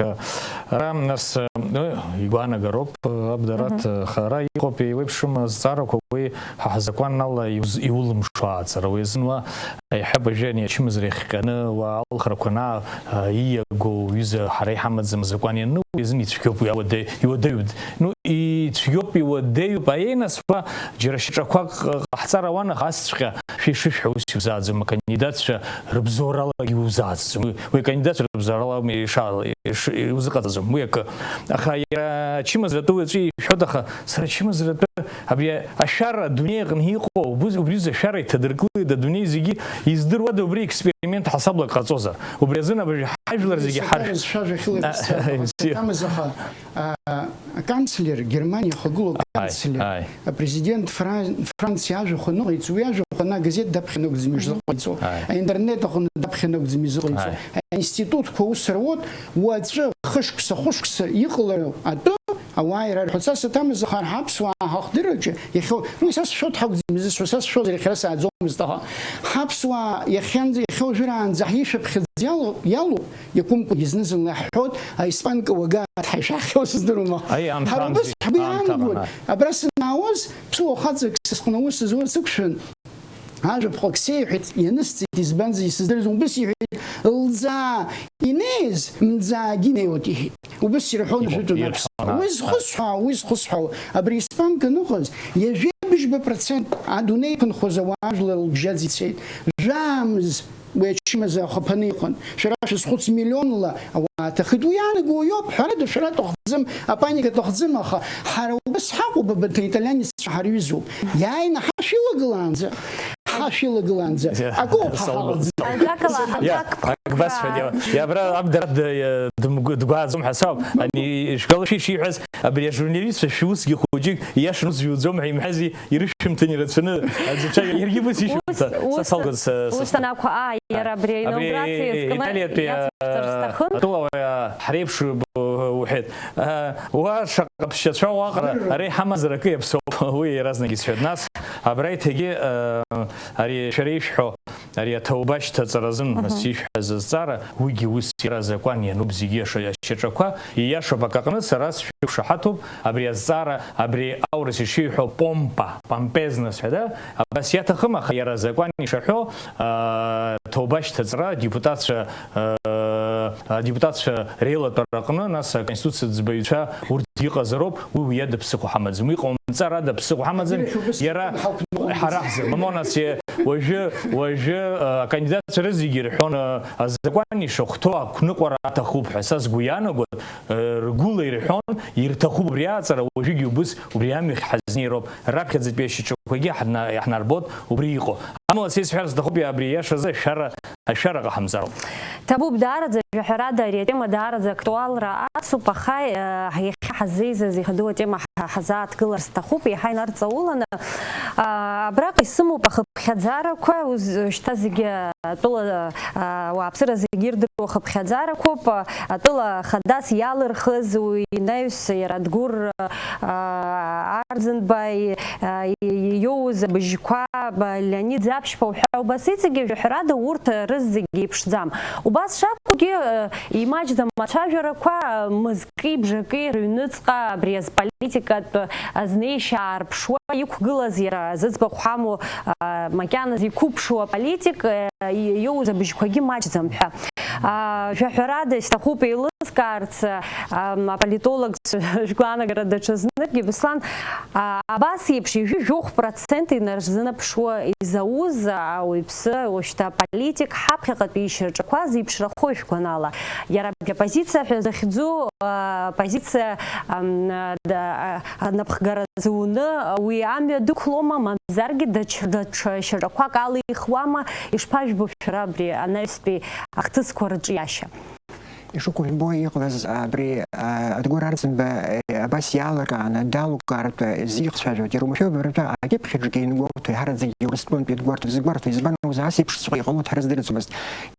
ара, нас, ну, игәаанагароуп, Аб Дараҭ, Мгм. Аха ара иҟоуп, еиуеиԥшым азҵаарақәа, уи ҳа ҳзакәан ала иуз-, иулымшо ааҵара, уи азын уа Аиҳаб ажәа ани ачымазара иахҟьаны, уа алхрақәа анаа, а, ииаго уҩыза ҳара иҳамаӡам азакәан ианну, уи азын ицәгьоуп, уи ауадаҩ-, иуадаҩуп. Ну, ицәгьоуп, иуадаҩуп, аиеи, нас, уа џьара шьаҿақәак ҟ-, ҟаҳҵар ауан, аха асҵәҟьа шәа ишышәҳәо ус иузааӡом, акандидатцәа рыбзоуралагьы иузааӡӡом. Уи, уи акандидатцәа рыбзоурала ауми иша-, иш-, иузыҟаҵаӡом, уи акы. Аха иара ачымазаратәы уаҵәы ишәҳәоит, аха сара ачымазаратәы Абри ашәара адунеи аҟны иҟоу, убри, убри рзы ашәара иҭадыркылеит, адунеи зегьы издыруада убри, експеримент ҳасаблак ҟаҵозар? Убри азын абыржәы ҳажәлар зегьы ҳаршә-, Саҭамыз, шәажәа ахьылаирԥсра, а, Саҭамыз, аха, а, аканцлер, Германиа ихагылоу аканцлер, ааи. Апрезидент Фран-, Франциа ажәахә аныҟаиҵо, уи ажәахә ана агазеҭ даԥхьаны акәӡам изыҟаиҵо, ааи. Аинтернет аҟны даԥхьаны акәӡам изыҟаиҵо, ааи. Аинститутқәа аус руеит, уаҵәы хышықәса, хәышықәса иҟалароу атәы, Ауаа ирарҳәоит, са саҭамыз, аха ҳаԥсуаа ҳахдырраҿы иахьоу, уи са сшәоит ҳакәӡам изысҳәо, са сшәозар иахьа сааӡомызт, аха ҳаԥсуаа иахьанӡа, иахьа уажәраанӡа ҳишәаԥхьыӡ иалоу, иалоу, иакәымкәагьы зны-зынла иаҳҳәоит, аиспанка уагаат ҳәа ишәаҳхьоу сыздыруам, аха ҳара убас ҳгәы иаанагоит, абра санаауаз, ԥсуа хаҵак са сҟны аус зуа сықәшәан, Ажәаԥҟак сеиҳәеит, ианысҵеит, избанзар, исыздырӡом, убас иҳәеит, лӡаа инеиз, мӡаагьы инеиуеит, иҳәеит. Убас ирҳәон, иҳәон, жәытәын ирҳәон, аԥсуаа. Уи, аа, зхысҳәаау, уи зхысҳәаау, абри испанка аныҟаз, ҩажәи быжьба процент адунеи иқәынхоз ауаажәлар лыбжьаӡ ицеит. Жәаамыз уи ачымазара ахаԥаны иҟан. Шәара шәызхәыц, миллионла ауаа аҭахеит. Уи иаанаго уиоуп, ҳәарада, шәара аҭахӡам, апаника аҭахӡам, аха ҳара убас ҳаҟоуп, абарҭ аиталианеццәа ҳарҩызоуп. Иааины ҳашәылагылаанӡа, ҳашәылагылаанӡа, акоуп ҳа ҳалаӡ. Ажәакала, Иа, акы басҳәеит, иа, иа, абра аб дара д-, иа, дымгә-, дгәааӡом ҳәа сауп. Ани, шәгала шәи шиҳәаз, абри ажурналистцәа шәусгьы хәыҷык, ииашаны ус жәуӡом ҳәа имҳәази, ирышәымҭан ирацәаны, аӡәцәа, иаргьы быс ишәымҭа. Ус, са ус, салгоз, са, ус са. Анакәха, аа, иара абри абри аинаугурациа иазкны Италиатәи, иацәшәҵар сҭахын. Атәылауаҩ, ҳреиԥш, б-, уҳәеит. Уа шаҟа ԥсшьацәа уаҟара, ара иҳамазар акы иаԥсоуп, уи иаразнак исҳәеит. Нас, абра иҭегьы, ари шәара ишәҳәо, Ари аҭоуба шьҭаҵаразын, нас ишәҳәаз азҵаара, уигьы ус иара азакәан иануп зегьы ашьаҿақәа. Ииашоуп, акаҟны сара сшәықәшаҳаҭуп, абри азҵаара, абри аурыс ишиҳәо помпа, помпезность ҳәа, да? Абас иаҭахым, аха иара азакәан ишаҳәо, аа, ҭоуба шьҭаҵра, адепутатцәа, аа, адепутатцәа реилатәара аҟны, нас аконституциатә ӡбаҩцәа урҭ иҟазароуп, уи уи ада ԥсыхәа ҳамаӡам. Уи ҟаумҵар ада ԥсыхәа ҳамаӡам, иара ҳара ҳзы. Мамонас, уажәы, уажәы, аа, акандидатцәа рызегьы ирҳәон, аа, азакәан ишахәҭоу ақәныҟәара аҭахуп ҳәа. Са сгәы иаанагоит, аа, ргәыла ирҳәон, ирҭахуп убри аҵара, уажәыгьы убыс убри амҩахь ҳазнеироуп. Раԥхьаӡатәи ашьаҿақәагьы ҳна-, иаҳнарбоит убри иҟоу. Амала, са исҳәар сҭахуп, абри иашазы ашәара, ашәара ҟаҳамҵароуп. Ҭабуп, даараӡа, жәаҳәарада, ари атема даараӡа актуалра ацуп, аха, э, иахьа ҳаззеизаз ихадоу атема ҳа-, ҳазааҭгылар сҭахуп, иаҳа инарҵауланы. А, абраҟа исымоуп ахыԥхьаӡарақәа, уз-, шьҭа зегьы атәыла, а, ауааԥсыра зегьы ирдыруа хыԥхьаӡарақәоуп, атәыла хадас иалырхыз уи инаҩс иара Адгәыр, а, Арӡынба, а, и-, и-, иоуз абыжьқәа, ба, Леонид Заԥшьба уҳәа убас иҵегьы, жәаҳәарада, урҭ рызегьы иԥшӡам. Убас шакәгьы, а, имаҷӡам ацәажәарақәа, мызки бжаки рыҩныҵҟа абри азполитикатә азнеишьа аарԥшуа иқәгылаз, иара зыӡбахә ҳамоу, а, макьаназ иқәыԥшу аполитик, а, и-, иоуз абыжьқәагьы маҷӡам ҳәа. А, жәаҳәарада, исҭахуп еилыскаарц, а, аполитолог шәгәаанагара даҽазныкгьы, Беслан, а, абас еиԥш ҩажәи жәохә процент инарзынаԥшуа изауз ауаҩԥсы, уажәшьҭа аполитик ҳаԥхьаҟатәи ишьаҿақәа зеиԥшрахо ижәгәанала. Иара абри апозициа ҳәа захьӡу, а, позициа, ам, а, да, а, анапхгара зуны уи амҩа дықәлома, мамзаргьы даҽ-, даҽа шьаҿақәак алихуама, ишԥажәбо шәара абри анаҩстәи ахҭысқәа рҿиашьа? Ишыгәыӷбо иҟалаз абри, а, Адгәыр Арӡынба, э, абас иаалыркааны, далукаартә, э, зихцәажәоит. Иара умшәо абыржәы акьыԥхьаҿгьы ингәоуҭоит, ҳара зегьы Урыстәылантәи Адгәарҭоуп, зыгәарҭоит, избан акәзар, ас еиԥш ҵәҟьа иҟалоит ҳара здырӡомызт.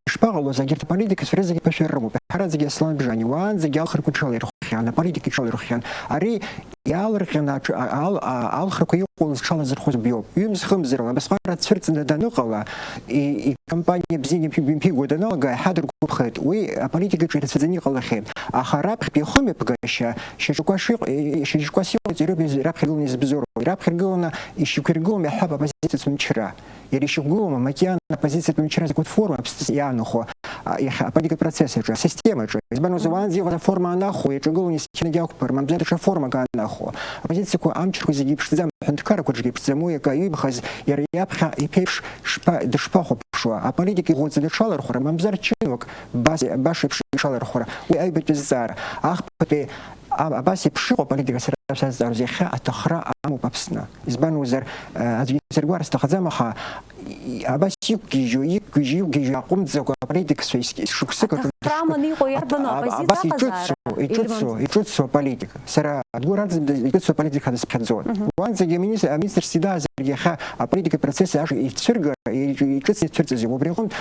Ишԥаҟалоз, егьырҭ аполитикацәа рызегьы ԥышәа рымоуп. Ҳара зегьы Аслан Бжьани, уаанӡагьы алхрақәа иҽалаирхәхьан, аполитика иҽалаирхәхьан. Ари иаалырҟьаны аҽ-, а-, ал-, а-, алхрақәа иҟалаз иҽалазырхәыз убриоуп. Ҩымз-хымзарала абасҟак ацәырҵны даныҟала, и-, икампаниа бзианы имԥи-, имԥигәа даналага, иаҳа дыргәаԥхеит. Уи аполитикаҿы ирацәаӡаны иҟалахьеит. Аха раԥхьатәи ихымҩаԥгашьа шьаҿақәа шыҟ-, и-, и-, шьаҿақәас иҟоуҵеи роуп из-, раԥхьагыланы изыбзоуроу. Раԥхьа иргыланы ишьақәиргылом, иаҳҳәап, апозициатә мчра. Иара ишьақәгылоума макьана апозициатә мчра закәытә форма аԥсны иааныхо, а, иахьа аполитикатә процесс аҿы, асистема аҿы? Избан акәзар, уаанӡа иҟаз аформа анахо, иаҿагылон есқьынагьы ақәԥара, мамзар даҽа формак аанахо. Апозициақәа амчрақәа зегьы иԥшӡам, аҳәынҭқаррақәа зегьы иԥшӡам, уи акы иҩбахаз иара иаԥхьа иԥеиԥш шԥа-, дышԥахәаԥшуа? Аполитика иӷәӷәаӡа дыҽалархәра, мамзар чынуак бас-, баша еиԥш иҽалархәра, уи аҩбатәи зҵаара. Ахԥатәи А-, абас еиԥш иҟоу аполитика сара сазҵаарыз иахьа аҭахра амоуп Аԥсны. Избан акәзар, э, аӡәгьы сыргәар сҭахаӡам, аха и-, абас иқәгьежьу, иқәгьежьу, иқәгьежьу аҟәымҵӡакәа аполитикацәа ис-, шықәсык аҿы Аҭахра аманы иҟоу иарбану, а-, а-, оппозициа абас аҟазаара? Иҿыцу, иҿыцу, Ирман. Иҿыцу аполитика. Сара Адгәыр Арӡынба иҿыцу аполитика дысԥхьаӡоит. Мгм. Уаанӡагьы аминистр, аминистр сидаазаргьы иахьа аполитика процесс аша ицәырга, и-, иҿыц ицәырҵыз. Убри аҟынтә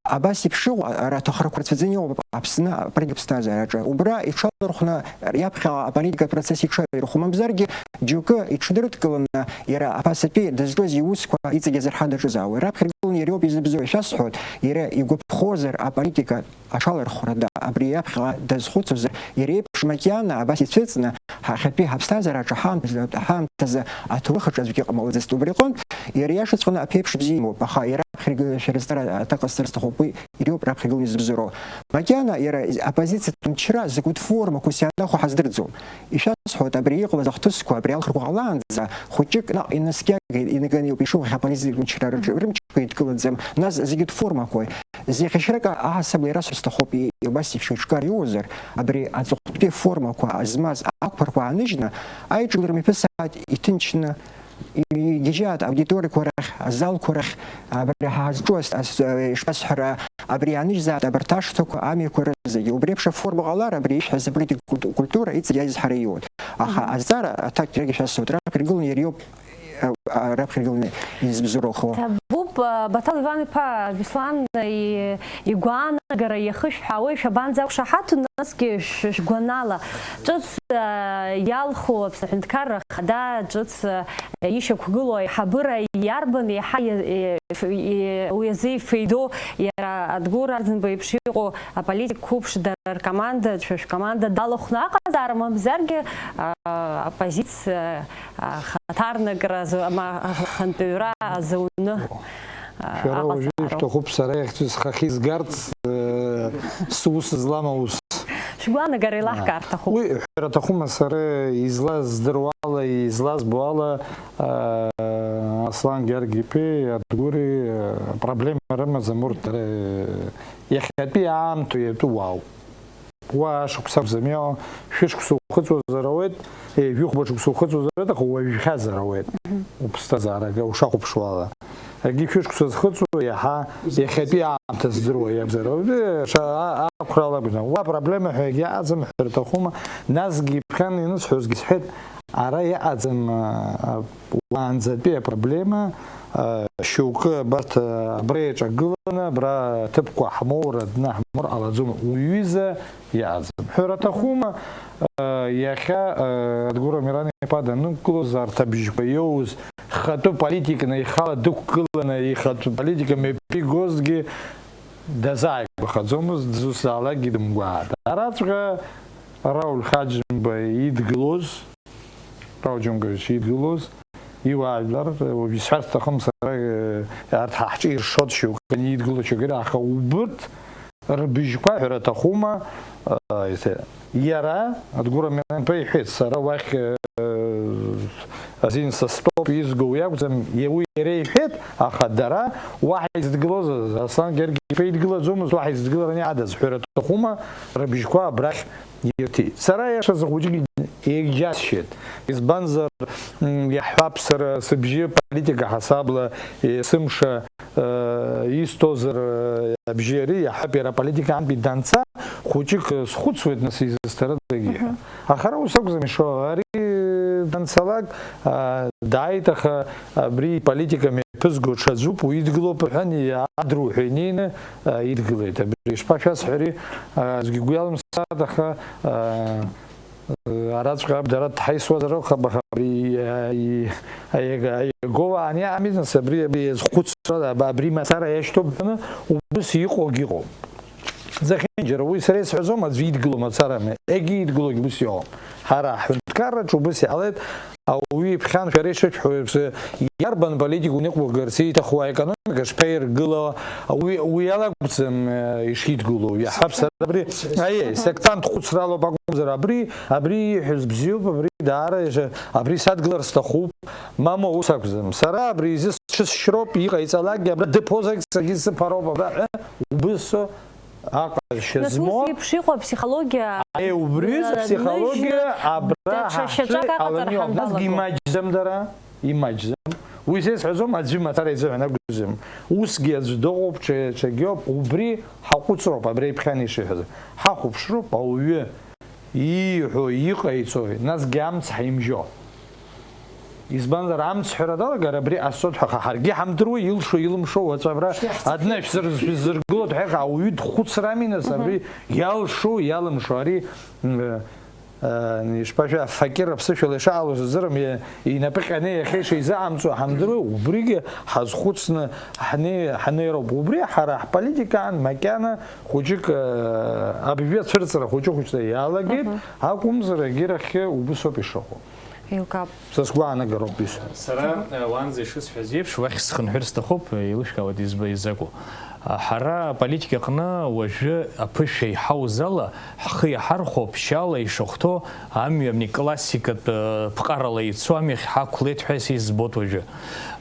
Абас еиԥш иҟоу ара аҭахрақәа рацәаӡаны иҟоуп Аԥсны аполитика ԥсҭазаараҿы. Убра иҽалархәны иаԥхьаҟа аполитикатә процесс иҽаирхәо, мамзаргьы џьоукы иҽдырыдкыланы иара аԥасатәи дызҿыз иусқәа иҵегь азырҳа даҿызаауеит. Раԥхьа иргыланы иара иоуп изыбзоуроу. Ишәасҳәоит, иара игәаԥхозар аполитика аҽалархәрада абри иаԥхьаҟа дазхәыцуазар, иара иеиԥш макьана абас ицәыҵны ҳахьатәи ҳаԥсҭазаараҿы ҳаамҭазы, ҳаамҭазы аҭоурых аҿы аӡәгьы иҟамлаӡацт. Убри аҟынтә, иара иашаҵәҟьаны аԥеиԥш бзиа имоуп, аха иара аԥхьаргылашьа рызҵара аҭак ҟасҵар сҭахуп, уи иреиуоуп раԥхьагыланы изыбзоуроу. Макьана иара оппозициатә мчра закәытә формақәас иаанахәо ҳаздырӡом. Ишәасҳәоит, абри иҟалаз ахҭысқәа, абри алхрақәа ҟалаанӡа, хәыҷык наҟ инаскьагеит, инаганы иоуп ишыҟоу иахьа аполициатә мчра рыҿ-, рымчқәа еидкылаӡам. Нас зегьы дформақәои? Зехьа-шьрак аҳасабала ирасҳәо сҭахуп, и-, убас еиԥш еиҿкаара иоуазар, абри аҵыхәтәантәи формақәа змаз ақәԥарқәа ааныжьны, аиҿкаара мҩаԥысааит иҭынчны, и-, игьежьааит аудиториақәа рахь, азалқәа рахь, абри ҳазҿу ас-, ас-, ишԥасҳәара, абри ааныжьзааит абарҭ ашҭақәа, амҩақәа рызегьы. Убри еиԥш аформа ҟалар, абри ишәҳәаз аполитикатә культура иҵегь аизҳара иоуеит. Аха Мгм. Азҵаара аҭак егьшәасҳәоит, раԥхьа иргыланы иара иоуп, э, раԥхьа иргыланы изыбзоурахо. Ҭабуп, Баҭал Иван-иԥа, Беслан и-, игәаанагара иахышәҳәаауеи, шәабанӡақәшаҳаҭу, насгьы шә-, шәгәанала, ҿыц, а, иалху Аԥсны Аҳәынҭқарра Ахада ҿыц, а, ишьақәгылоу аиҳабыра иарбан еиҳа и-, и-, ф-, и-, уи азы ифеидоу, иара Адгәыр Арӡынба еиԥш иҟоу аполитик қәыԥш дара ркоманда, шәа шәкоманда далахәны аҟазаара, мамзаргьы, а, оппозициа, а, хаҭарнакра азы-, ма-, ахантәаҩра азуны, а, Шәара уажәы аҟазаароуп. Ишәҭахуп сара иахьӡыз схахьы изгарц, э, сус злам аус. Шәгәаанагара еилаҳкаар рҭахуп. Уи ҳәара аҭахума, сара излаз здыруа ала, излазбо ала, э, Аслан Георги-иԥеи Адгәыри, э, проблема рымаӡам, урҭ, э, иахьатәи аамҭоу иатәу уаауп. Уа шықәса акәӡам иҟоу, шәышықәса ухыҵуазар ауеит, е, жәохәба шықәса ухыҵуазар ауеит, аха уажәхьазар ауеит. Уԥсҭазаара ушахәаԥшуа ала. Егьи шәышықәса зхыҵуа иаҳа иахьатәи аамҭа здыруа иакәзар ауеит. Е, ша-, а-, ақәра ала акәӡам. Уа проблема ҳәа егьаҟаӡам ҳәа рҭахума. Насгьы ԥхьан ианысҳәозгьы сҳәеит, ара иҟаӡам, а, а, уаанӡатәи апроблема, а, шьоукы абарҭ, а, абра еиҿагыланы, абра ҭыԥқәа ҳмоура днаҳмыр ҟалаӡом. Уҩыза иаӡам. Ҳәара аҭахума, а, иахьа, а, Адгәыр Амиран-иԥа данықәгылоз арҭ абжьқәа иоуз, хатәы политикны ихала дықәгыланы, ихатәы политика мҩаԥигозгьы дазааигәахаӡомызт, дызусҭазаалакгьы дымгәааит. Араҵәҟьа Рауль Ҳаџьымба идгылоз, Рауль Џьонкович идгылоз, иуаажәлар, уажә исҳәар сҭахым сара, э, арҭ ҳа ҳҿы иршоит шьоук, ани идгыло шьоук ира, аха убырҭ рыбжьқәа ҳәара аҭахума, э, иара, Адгәыр Амиран-иԥа иҳәеит, сара уахь, э, азин са стоп изго уи акәӡам, уи иара иҳәеит, аха дара уаҳа изыдгылоз, Аслан Георги-иԥа идгылаӡомызт, уаҳа изыдгылараны иаадаз ҳәара аҭахума, рыбжьқәа абрахь ирҭеит. Сара, иашазы, хәыҷык егьџьасшьеит. Избанзар, м, иаҳҳәап, сара сыбжьы политика ҳасабла, е, сымша, э, исҭозар, э, абжьы ари, иаҳҳәап, иара аполитика аантәи данца, хәыҷык, э, схәыцуеит, нас, изысҭарыдагьы ҳәа. Аха ара ус акәӡам ишо, ари данцалак, а, дааит, аха абри иполитика мҩаԥызго ҽаӡәуп, уи идгылоуп, аҳәан, иаадруҳәа инеины, а, идгылеит. Абри ишԥашәасҳәари, а, аӡәгьы игәы иалымсааит, аха, а, араҵәҟьа дара дҳаисуазар акәхап, аха абри, а, и-, а, иага-, а, иаговаан иаамизнас абри, абри иазхәыцра, аб-, абри мацара иашьҭоуп ҳәаны, убыс иҟоугь ыҟоуп. Зехьынџьара уи сара исҳәаӡом, аӡәы идгыло мацара, егьи идгылогь ус иҟоуп. Ҳара ҳҳәынҭқарраҿы убыс иҟалеит, ауаҩы иԥхьан шәара ишышәҳәо еиԥш, иарбан политикун иҟәыггарц ииҭаху, аекономика шԥаиргыло, уи, уи ала акәӡам, э, ишидгыло, иаҳҳәап, сара абри, аиеи, сектант хәыцралоуп акәымзар, абри, абри ииҳәоз бзиоуп, абри даара иаша-, абри садгылар сҭахуп, мамоу, ус акәӡам. Сара абри изы сҽысшьроуп, иҟаиҵалакгьы абра дыԥозаргь саргьы сыԥароуп абра ҳәа убысо аҟазшьа Нас ус змоу. Еиԥш иҟоу аԥсихологиа, Аи, убри ҩыза э, аԥсихологиа ныжьны абра даҽа ҳаҳҿы шьаҿак аҟаҵара аланиоуп. Насгьы ҳамбалакгоу. Имаҷӡам дара, имаҷӡам. Уи сеисҳәаӡом, аӡәы мацара изыҳәан акәӡам. Усгьы аӡә дыҟоуп, ҽа-, ҽагьоуп. Убри ҳаҟәыҵроуп, абри иԥхьан ишиҳәаз. Ҳахәаԥшроуп, ауаҩы ииҳәо, иҟаиҵои, насгьы амц ҳаимжьо. Избанзар, амц ҳәара далагар, абри ҟасҵоит ҳәа ҳаргьы ҳамдыруа, илшо, илымшо, уаҵәы абра адны шәзыр-, шәзыргылоит ҳәа, ауаҩы дхәыцрами, нас, абри иалшо, иалымшо, ари, м, э, э, ишԥашәа, афақьыр аԥсышәала ишаҟало сыздырам, и-, инапы ҟьаны иахьа ишизыҟамҵо ҳамдыруа, убригьы ҳазхәыцны ҳне-, ҳнеироуп. Убри ҳара ҳполитикаан макьана хәыҷык, э, абжьы ацәырҵра хәыҷы-хәыҷла иалагеит, акәымзар, егьирахьгьы убысоуп ишыҟоу. Еилкаап. Са сгәаанагароуп исҳәо. Сара, э, уаанӡа ишысҳәаз еиԥш, уахь схынҳәыр сҭахуп, э, еилышәкаауеит изба-, изакәу. А, ҳара аполитика аҟны уажәы аԥышәа иҳауз ала, ҳхы иаҳархәо, ԥшьаала ишахәҭоу, амҩа, амни классикатә, э, ԥҟарала ицо амҩахь ҳақәлеит ҳәа сизбоит уажәы.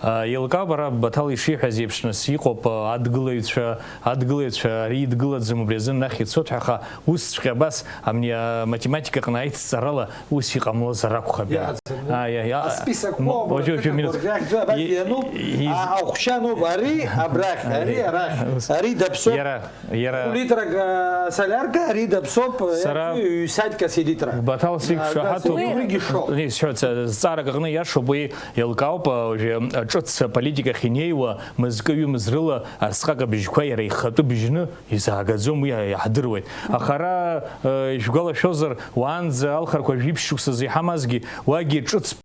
А, еилкаауп ара Баҭал ишиҳәаз еиԥш, нас, иҟоуп, э, адгылаҩцәа, адгылаҩцәа ари идгылаӡам, убри азы нахь ицоит ҳәа, аха усҵәҟьа абас, амни, а, математика аҟны аицҵарала ус иҟамлозар акәхап иара. Иҟаӡам, ну, Аи, аи, а, а список мо-, мо-, уажәы, уажәы, минуҭ. Иахьӡу абас И-, иануп, и-, а, ахәшьа ануп, ари абрахь, ари Аи. арахь. Ари даԥсоуп. Иара, иара Хәлитрак, а, солярка, ари даԥсоуп, Сара иацы ҩсатәк асилитра. Баҭал сиқәшаҳаҭуп. Да, да, убригьы шо. Исҳәоит, са-, зҵаарак аҟны иашоуп, уи еилкаауп, а, уажәы, а, ҿыц аполитика ахь инеиуа, мызкы-ҩымз рыла арсҟак абжьқәа иара ихатәы бжьны изаагаӡом, уи иаҳдыруеит. Аха ара, а, ишәгәалашәозар, уаанӡа алхрақәа жәиԥшь шықәсазы иҳамазгьы, уагьы ҿыц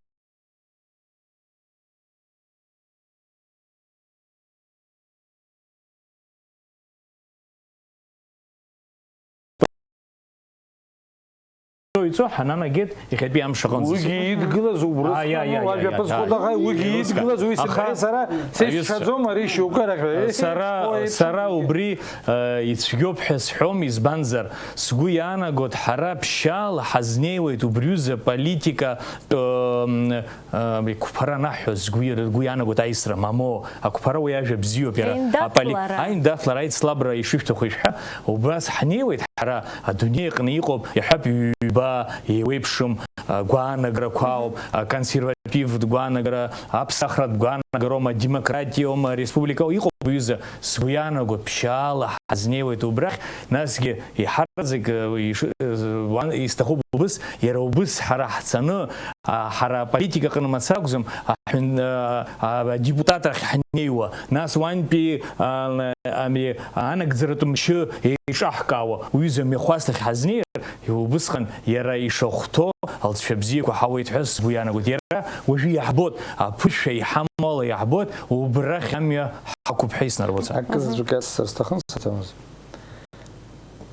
Ицо ҳананагеит иахьатәи амш аҟынӡа. Уигьы идгылаз убрысҟан, Аиа, аиа, уажәа аиа, ԥысҟода аиа. Ҳаи, уигьы Аиа, идгылаз, уи Аха, сымҳәеи сара, аиа, сеицәшәаӡом, ари шьоукы арахь, еи, Сара, ой, сара убри, э, ицәгьоуп ҳәа сҳәом, избанзар, сгәы иаанагоит, ҳара ԥшьаала ҳазнеиуеит убри ҩыза политика, э, м, Ам, иқәԥара анаҳҳәо, згәы, ргәы иаанагоит аисра мамоу, ақәԥара уи ажәа бзиоуп, иара аполи-, Аиндаҭлара. Аиндаҭлара, аицлабра ишышәҭаху ишәҳәа, убас ҳнеиуеит ҳара, адунеи аҟны иҟоуп, иҳәап, ҩба, еиуеиԥшым, а, гәаанагарақәа ауп, а, консервативтә гәаанагара, аԥсахратә гәаанагароума, демократиоума, республикоу, иҟоуп, уҩыза, сгәы иаанагоит, ԥшьаала ҳазнеиуеит убрахь, насгьы иҳараӡак, э, иш-, э, уан-, исҭахуп убыс, иара убыс ҳара ҳцаны, А, ҳара аполитика аҟны мацара акәӡам, аҳәын-, а, а, адепутат ахь ҳнеиуа, нас уантәи, а, ами, анагӡаратә мчы еиҿаҳкаауа, уҩыза мҩахәасҭахь ҳазнеир, убысҟан иара ишахәҭоу алҵшәа бзиақәа ҳауеит ҳәа сгәы иаанагоит. Иара уажәы иаҳбоит, аԥышәа иҳамоу ала иаҳбоит, убрахь амҩа ҳақәуп ҳәа иснарбоит сара. Акызаҵәык иасҳәар сҭахын, саҭамыз.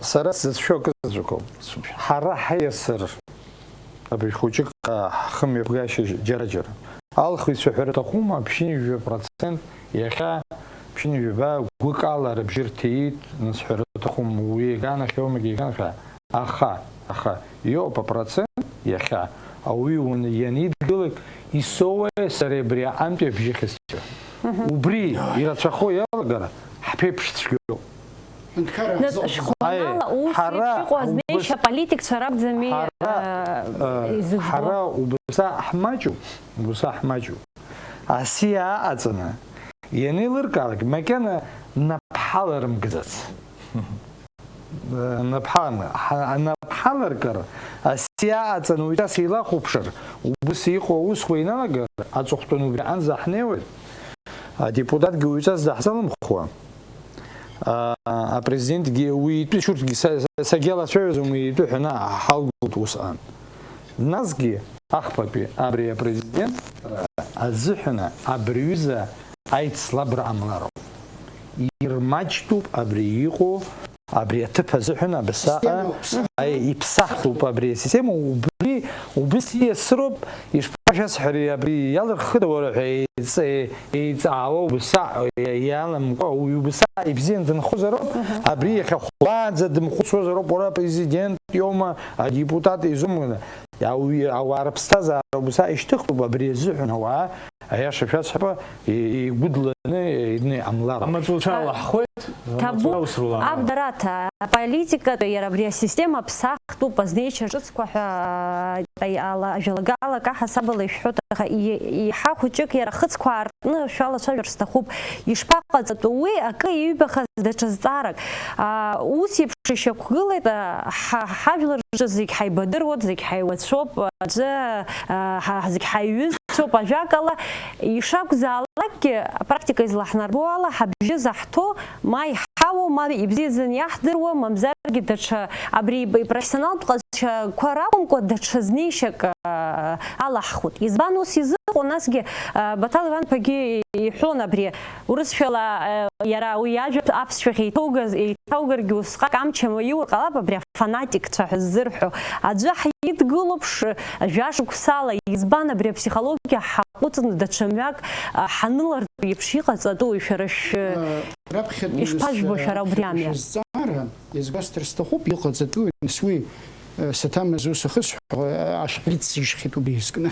Сара сзыцәшәо акызаҵәык ауп. Ҳара ҳаиасыр, абри хәыҷык, а, ҳхымҩаԥгашьа џьара-џьара. Алхыҩцәа ҳәара аҭахума, ԥшьынҩажәа процент иахьа, ԥшьынҩажәа гәык ала рыбжьы рҭиит, нас ҳәара аҭахума, уи иганахьоумагь иганахьа. Аха, аха, иоуп апроцент иахьа, ауаҩы уан-, ианидгылак, исоуеи сареи абри аҟантәи абжьы ахьысҵәо. Мгм. Убри ирацәахо иалагар, ҳԥеиԥш цәгьоуп. Нас шәгәанала, ус еиԥш иҟоу азнеишьа аполитикцәа ракәӡами, ҳара, э, э, изыӡбо? Ҳара убаса ҳмаҷуп, убаса ҳмаҷуп. Асиа аҟаҵаны, ианеилыркаалак, макьана наԥҳаларымгаӡац. Э, наԥҳаларым-, ҳа-, наԥҳаларкыр, асиа аҟаҵаны уи час еилахәаԥшыр, убыс иҟоу аусқәа иналагар, аҵыхәтәан убри аҟынӡа ҳнеиуеит. Адепутатгьы уаҩҵас даҳзалымхуа. А, апрезидентгьы уи итәы, шьурҭгьы са, са, сагьалацәажәаӡом уи итәы ҳәа ҳалгоит усҟан. Насгьы ахԥатәи абри апрезидент азыҳәан абри аҩыза аицлабра ҟамлароуп. Ирмаҷтәуп абри иҟоу, абри аҭыԥ азыҳәан абасаҟа, аи, иԥсахтәуп абри асистема, убри, убыс ииасыроуп, ишԥашәасҳәари, абри иалырхыда уара ҳәа еиҵ-, еиҵаауа убасаҟа иаламкәа, уи убасаҟа ибзиан дынхозароуп, абри иахьа хәлаанӡа дымхәыцуазароуп, уара апрезидент иоума, адепутат изумгана, ауаҩы, ауаа рыԥсҭазаара убасаҟа ишьҭыхтәуп, абри азыҳәан ауаа Аиаша шәасҳәап, и-, игәыдланы, ины иҟамлароуп. Амаҵуцәа А, алаҳхуеит, ҭабуп, амаҵура усрула. Аб Дараҭа, аполитикатә иара абри асистема ԥсахтәуп, азнеишьа ҿыцқәа ҳәа, а, ала, ажәалагала, каҳасабала ишәҳәоит, аха и-, иҳа хәыҷык иара ахыцқәа аартны шәалацәажәар сҭахуп. Ишԥаҟаҵатәу уи акы иҩбахаз даҽа зҵаарак? А, ус еиԥш ишьақәгылеит, а, ҳа-, ҳажәлар рҿы зегь ҳаибадыруеит, зегь ҳаиуацәоуп, аӡәы, а, ҳа-, зегь ҳаиҩызцәоуп, ажәакала, ишакәзаалакгьы, апрактика излаҳнарбо ала, ҳабжьы заҳҭо, ма иҳауа, ма ибзиаӡаны иаҳдыруа, мамзаргьы даҽа, абри ип-, ипрофессионалтә ҟазшьақәа ракәымкәа, даҽа знеишьак, а, алаҳхуеит. Избан ус изыҟоу? Насгьы, а, Баҭал Иван-ԥагьы иҳәон абри, урысшәала, а, иара уи иажәа аԥсшәахь еиҭоугаз, еиҭаугаргьы усҟак амч амаиур ҟалап, абри афанатикцәа ҳәа ззырҳәо. Аӡәы ҳидгылоуп ш-, жәа-шықәсала, избан абри аԥсихологиа ҳаҟәыҵны даҽа мҩак, а, ҳанылартә еиԥш иҟаҵатәуи шәара шәы-, Э, раԥхьатәи ишԥажәбо шәара убри раԥхьатәи амҩа? Шәызҵаара, иазгәасҭар сҭахуп, иҟаҵатәуи, нас уи, э, саҭамыз ус ахысҳәо, э, ашәҟәы иццышхьеит убри изкны.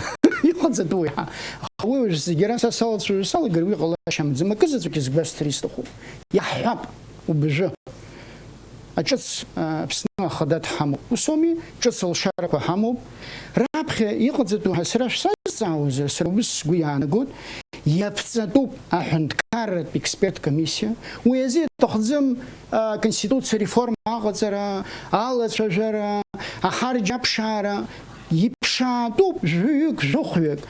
Иҟаҵатәуи ҳа. Аха уи уажә зегьы ара са салацәажәо салагар, уи ҟалашьа амаӡам. Акызаҵәык иазгәасҭар исҭахуп. Иаҳҳәап, убжәы. Аҿыц, а, Аԥсны ахада дҳамоуп. Ус ауми? Ҿыц алшарақәа ҳамоуп. Раԥхьа иҟаҵатәу ҳәа сара шәсазҵаауазар, сара убыс сгәы иаанагоит, Иаԥҵатәуп аҳәынҭқарратә експерт комиссиа. Уи азы иаҭахӡам, а, Конституциа реформа аҟаҵара, алацәажәара, аҳарџьаԥшаара. Иԥшаатәуп жәаҩык, жәохәҩык.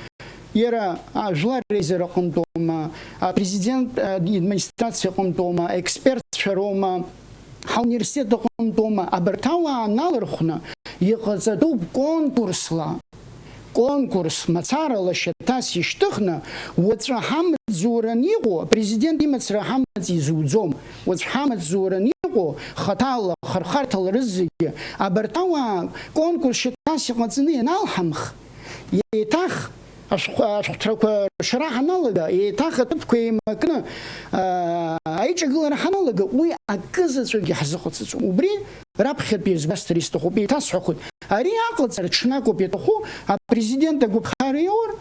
Иара, а, жәлар реизара аҟынтәоума, апрезидент, а, администрациа аҟынтәоума, аекспертцәа роума, ҳауниверситет аҟынтәоума, абарҭ ауаа налархәны иҟаҵатәуп конкурсла. Конкурс мацарала шьаҭас ишьҭыхны, уаҵәы ҳамаҵзура аниҟоу, апрезидент имацара ҳамаҵ изуӡом. Уаҵәы ҳамаҵзура аниҟоу, хаҭала, хархарҭала рызегьы, абарҭ ауаа конкурс шьаҭас иҟаҵаны ианалҳамх, еиҭах ашәҟ-, ашәҟәҭрақәа ршара ҳаналага, еиҭах аҭыԥқәа еимакны, аа, аиҿагылара ҳаналага, уи акызаҵәыкгьы ҳзыҟаҵаӡом. Убри раԥхьатәи иазгәасҭар исҭахуп, еиҭасҳәахоит. Ари аҟаҵара ҽнакоуп иаҭаху, апрезидент агәаԥхара иаур,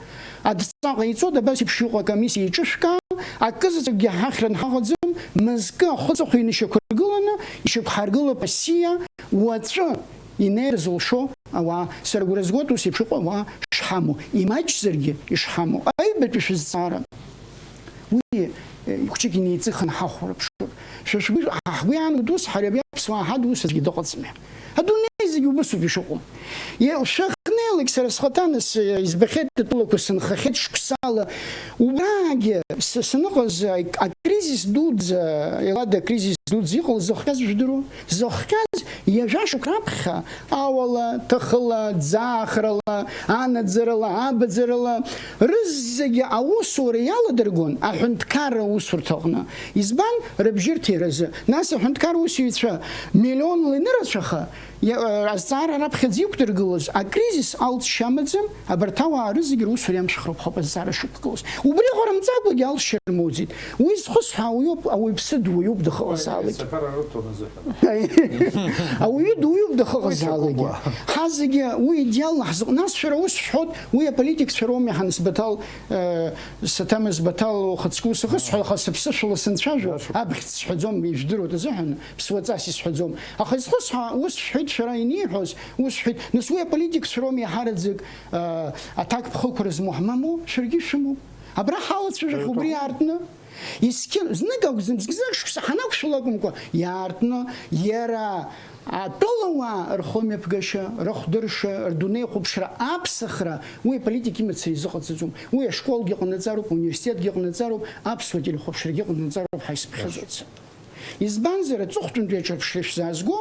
адҵа ҟаиҵоит, абас еиԥш иҟоу акомиссиа еиҿышәкаа, акызаҵәыкгьы ҳахьра нҳаҟаӡам, мызкы ахәыҵахә инышьақәыргыланы, ишьақәҳаргылап асиа, уаҵәы инеир зылшо ауаа, сара агәра згоит ус еиԥш иҟоу ауаа шҳамоу, имаҷзаргьы ишҳамоу. Аҩбатәи шәызҵаара. Уи, э, хәҷык инеиҵыхын ҳахәарԥшуп. Шәа шәгәы, ҳа ҳгәы иаанагоит ус, ҳара абри аԥсуаа ҳадус аӡәгьы дыҟаӡами? Адунеи зегьы убысоуп ишыҟоу. Е, шәахнеилак сара схаҭа нас, э, избахьеит атәылақәа сынхахьеит шықәсала. Убраагьы с-, саныҟаз, а, акризис дуӡӡа, Елада акризис дуӡӡа иҟалаз зыхҟьаз жәдыруа? Зыхҟьаз ҩажәа шықәса раԥхьа ауала, ҭахыла, ӡаахрала, анаӡарала, абаӡарала, рызегьы аусура иаладыргон аҳәынҭқарра аусурҭаҟны. Избан? Рыбжьырҭеи разы. Нас аҳәынҭқар усзуҩцәа миллионла инырацәаха, иа-, азҵаара раԥхьаӡа иқәдыргылоз акризис алҵшьа амаӡам, абарҭ ауаа рызегьы русура иамшәхроуп ҳәа азҵаара шықәгылоз. Убри аҟара мҵакәагьы алҵшьа рмоуӡеит. Уи зхысҳәаау ауаҩуп, ауаҩԥсы дуаҩуп дахыҟазаалак. Сафар арыҭон азыҳәан. Ауаҩы дуаҩуп дахыҟазаалак. Уи ҽакуп. Ҳа зегьы уи идеалла ҳзыҟ-, нас шәара ус шәҳәоит, уи аполитикцәа роуми ҳанысбаҭал, э, саҭамыз Баҭал ухаҵкы ус ахысҳәа, аха сыԥсышәала сынцәажәо, иашоуп, абӷьц сҳәаӡом, ижәдыруеит азыҳәан, ԥсуаҵас исҳәаӡом. Аха изхысҳәа, ус шәҳәеит шәара ианиҳәоз, ус шәҳәеит, нас уи аполитикцәа роуми иаҳараӡак, э, аҭакԥхықәра змоу ҳмамоу, шәаргьы шәымоуп. Абра ҳалацәажәахьоу убри аартны. Есқьын, знык акәӡам, зегь-зегь шықәса ҳанақәшәала акәымкәа, иаартны, иара атәылауаа рхымҩаԥгашьа, рыхдырша, рдунеихәаԥшра, аԥсахра, уи аполитика имацара изыҟаҵаӡом. Уи ашколгьы ҟанаҵароуп, ауниверситетгьы ҟанаҵароуп, аԥсуа телехәаԥшрагьы ҟанаҵароуп ҳәа исԥхьаӡоит. Избанзар, аҵыхәтәантәи аҿырԥшра шәзаазго,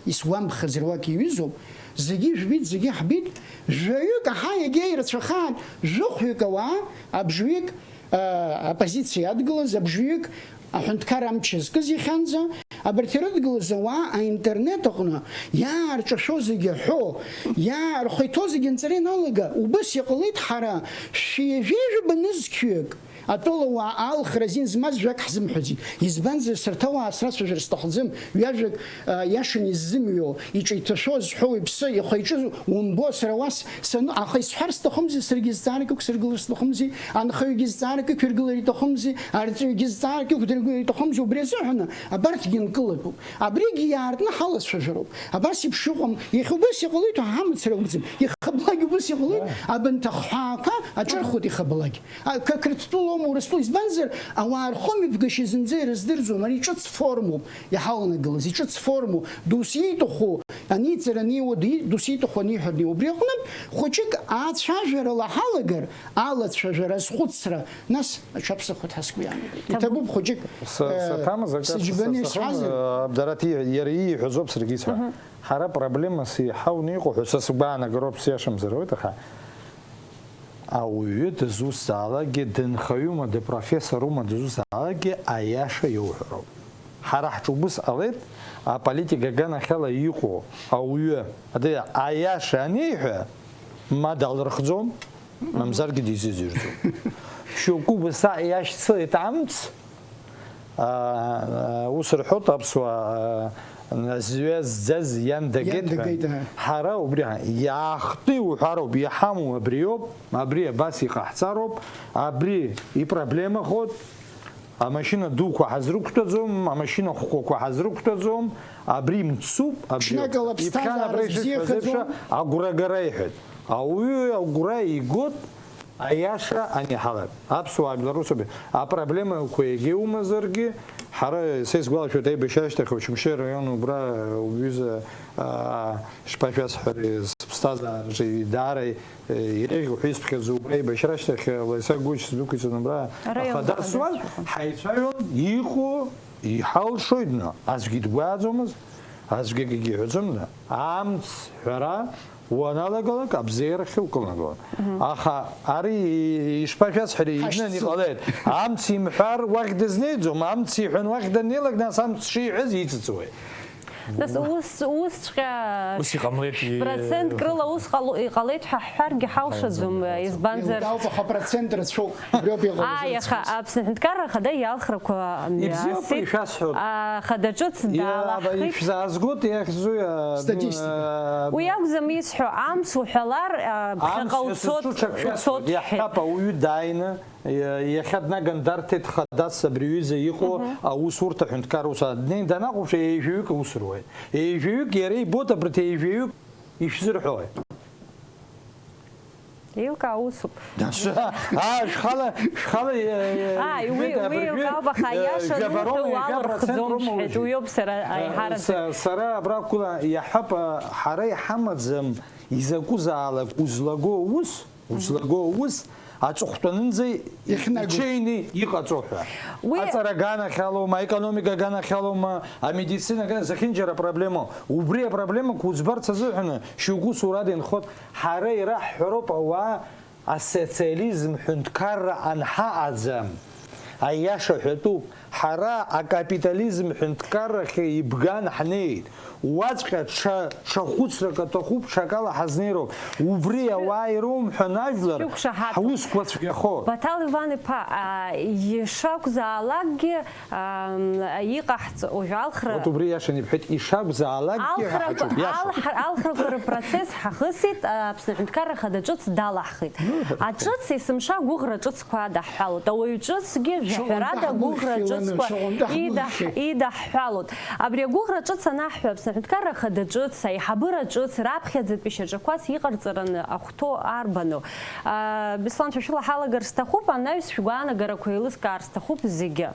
исгәамԥхазар, уак иҩызоуп, зегьы жәбеит, зегьы ҳбеит, жәаҩык аҳа иагьа ирацәахааит, жәохәҩык ауаа, абжаҩык, аа, аоппозициа иадгылаз, абжаҩык аҳәынҭқар амч зкыз иахьанӡа, абарҭ ирыдгылаз ауаа аинтернет аҟны иаарҿашәо зегьы аҳәо, иаа-, рхы иҭоу зегьы анҵара ианалага, убыс иҟалеит, ҳара шәи жәеижәаба нызқьҩык, атәылауаа алхра азин змаз жәак ҳзымҳәаӡеит. Избанзар, сарҭ ауаа срацәажәар сҭахӡам, ҩажәак, а, иашан иззымҩуа, иҿы иҭашәо зҳәо иԥсы, ихы-иҿы умбо, сара уа с-, сану-, аха исҳәар сҭахымзи, саргьы зҵаарак ықәсыргылар сҭахымзи, анхаҩгьы зҵаарак ықәиргылар иҭахымзи, арҵаҩгьы зҵаарак ықәдыргылар иҭахымзи, убри азыҳәаны абарҭгьы нкылатәуп. Абригьы иаартны ҳалацәажәароуп. Абас еиԥш иҟам, иахьа убас иҟалоит ҳәа ҳамацара акәӡам. Ихаблагь убас иҟалоит, абанҭ ахҳәаақәа аҿырхуеит ихаблагь. А, ка-, Қырҭтәылоума, Урыстәыла? Избанзар, ауаа рхымҩаԥгашьа зынӡа ирыздырӡом, ари ҿыц формоуп иҳаланагалаз, иҿыц формоуп, дус ииҭаху аниҵара аниуа, ди-, дус ииҭаху аниҳәа аниуа. Убри аҟнытә, хәыҷык ацәажәарала ҳалагар, алацәажәара, азхәыцра, нас аҽаԥсахуеит ҳәа сгәы иаанагоит. Иҭабуп хәыҷык, Са-, э, саҭамыз акы сыџьбаны са-, саҭахым, исҳәазар. Э, Абдарат и-, иара ииҳәаз ауп саргьы исҳәа. Мгм. Ҳара проблемас еиҳау иҟоу ҳәа са сгәаанагароуп, сиашамзар ауеит, аха Ауаҩы дызусҭазаалакгьы, дынхаҩума, дыпрофессорума дызусҭазаалакгьы аиаша иоуҳәароуп. Ҳара ҳҿы убыс ҟалеит, аполитика аганахьала иҟоу ауаҩы, аиаша аниҳәа, ма далырхӡом, мамзаргьы дизыӡырҩӡом. Шьоукы убас иашьцылеит амц, Аа, ус рҳәоит аԥсуаа, аа, зҩа зӡаз иан дагеит ҳәа. Иан дагеит, аҳа. Ҳара убри ҳа-, иаахтны иуҳәароуп, иҳамоу абриоуп, абри абас иҟаҳҵароуп, абри ипроблемахоит, амашьына дуқәа ҳазрықәтәаӡом, амашьына хәқәақәа ҳазрықәтәаӡом, абри мцуп, абриоуп. Ҽнакала иԥхьан аԥсҭазаара абра ишышәҳәаз еиԥш, бзиахаӡом. Агәрагара иҳәеит. Ауаҩы агәра игоит, Аиаша аниҳалак, аԥсуаа жәлар русуп. Апроблемақәа егьа иумазаргьы, ҳара, са исгәалашәоит, аибашьра ашьҭахь Очамчыреи араион убра уҩыза, аа, шԥашәасҳәари, сыԥсҭазаараҿы даара, э, иреиӷьу ҳәа исԥхьаӡо убра аибашьра ашьҭахь, Лариса Гәыч сдәықәиҵон убра. Араион ахада ахада суан, сшәыҳәа. Ҳаицәажәон, иҟоу иҳалшоит, но аӡәгьы дгәааӡомызт, аӡәгьы акгьы иҳәаӡомызт, амц ҳәара уаналагалак, абзиарахь укылнагон. Мгм. Аха ари ишԥашәасҳәари, изнын Ҳашьцылт. Иҟалеит. Амц имҳәар уахь дызнеиӡом, амц иҳәан уахь даннеилак, нас амц шиҳәаз иҵыҵуеит. Нас ус, усҵәҟьа Ус иҟамлеит, и- процентк рыла ус ҟало-, иҟалеит ҳәа ҳҳәаргьы ҳалшаӡом, Ҳалшаӡом, избанзар Еилкаауп, аха процент рацәоуп, убриоуп иҟалаз Ааи, аха ацәгьа. Аԥсны аҳәынҭқарра ахада иалхрақәа, м, Ибзиоуп, асит, ишәасҳәоит. А, хада ҿыц Иа-, даалаҳхит. Ишәзаазгоит, иахьӡу, а, Статистика. А, Уи акәӡам исҳәо, амц уҳәалар, а, ԥхьаҟа Амц уцот, ҳәа сызҿу ҽак шәасҳәоит. Уцот ҳәа. Иаҳҳәап, ауаҩы дааины, иа-, иахьа днаган дарҭеит хадас абри аҩыза иҟоу Мгм. аусурҭа аҳәынҭқар ус, днеин данахәаԥш, еижәаҩык аус руеит. Еижәаҩык иара ибоит абарҭ еижәаҩык ишәзырҳәои? Еилкаа усуп. Даша, аа, шәхала, шәхала, е, е, Ааи, уи, жәбеит уи абыржәы, еилкаауп, аха е, аиаша жәаба ануҳәа роума, жәаба процент уалырхӡом роума сҳәеит, уажәы? Уиоуп сара Е, аиҳараӡак. Са-, сара абра ақәла иаҳҳәап, а, ҳара иҳамаӡам изакәызаалак узлаго аус, узлаго аус, аҵыхәтәанынӡа Иахьнагоу. Иҽеины иҟаҵо ҳәа. Уи Аҵара аганахьалоума, аекономика аганахьалоума, амедицина аган-, зехьынџьара проблемоу. Убри апроблемақәа уӡбарц азыҳәаны шьоук усурада инхоит. Ҳара ираҳҳәароуп ауаа асоциализм ҳәынҭқарра анҳаҟаӡам. Аиаша ҳәатәуп. Ҳара акапитализм ҳәынҭқаррахь ибган ҳнеит. Уаҵәҟьа ҽа, ҽа хәыцрак аҭахуп, ҽакала ҳазнеироуп. Убри ауаа ироумҳәан ажәлар, Сшәықәшаҳаҭуп. Ҳусқәа цәгьахо. Баҭал Иван-иԥа, а, ишакәзаалакгьы, ам, иҟаҳҵо, уажә алхра Урҭ убри иашан ибҳәеит, ишакәзаалакгьы Алхрақәа, ҳаҿуп, иашан. алхра-, алхрақәа рпроцесс ҳахысит, а, Аԥсны аҳәынҭқарра ахада ҿыц далаҳхит. Аҿыц есымша гәыӷра ҿыцқәа адаҳҳәалоит. Ауаҩ ҿыцгьы жәаҳәарада Шьоуан гәыӷра даҳмыршьыланы, ҿыцқәа шьоуан идаҳ-, даҳмыршьыл. Идаҳҳәалоит. Абри агәыӷра ҿыц анаҳҳәа, Аԥсны аҳәынҭқарра ахада ҿыц, аиҳабыра ҿыц, раԥхьаӡатәи шьаҿақәас иҟарҵараны ахәҭоу арбану? А, Беслан, шәа шәыла ҳалагар сҭахуп, анаҩс шәгәаанагарақәа еилыскаар сҭахуп зегьы.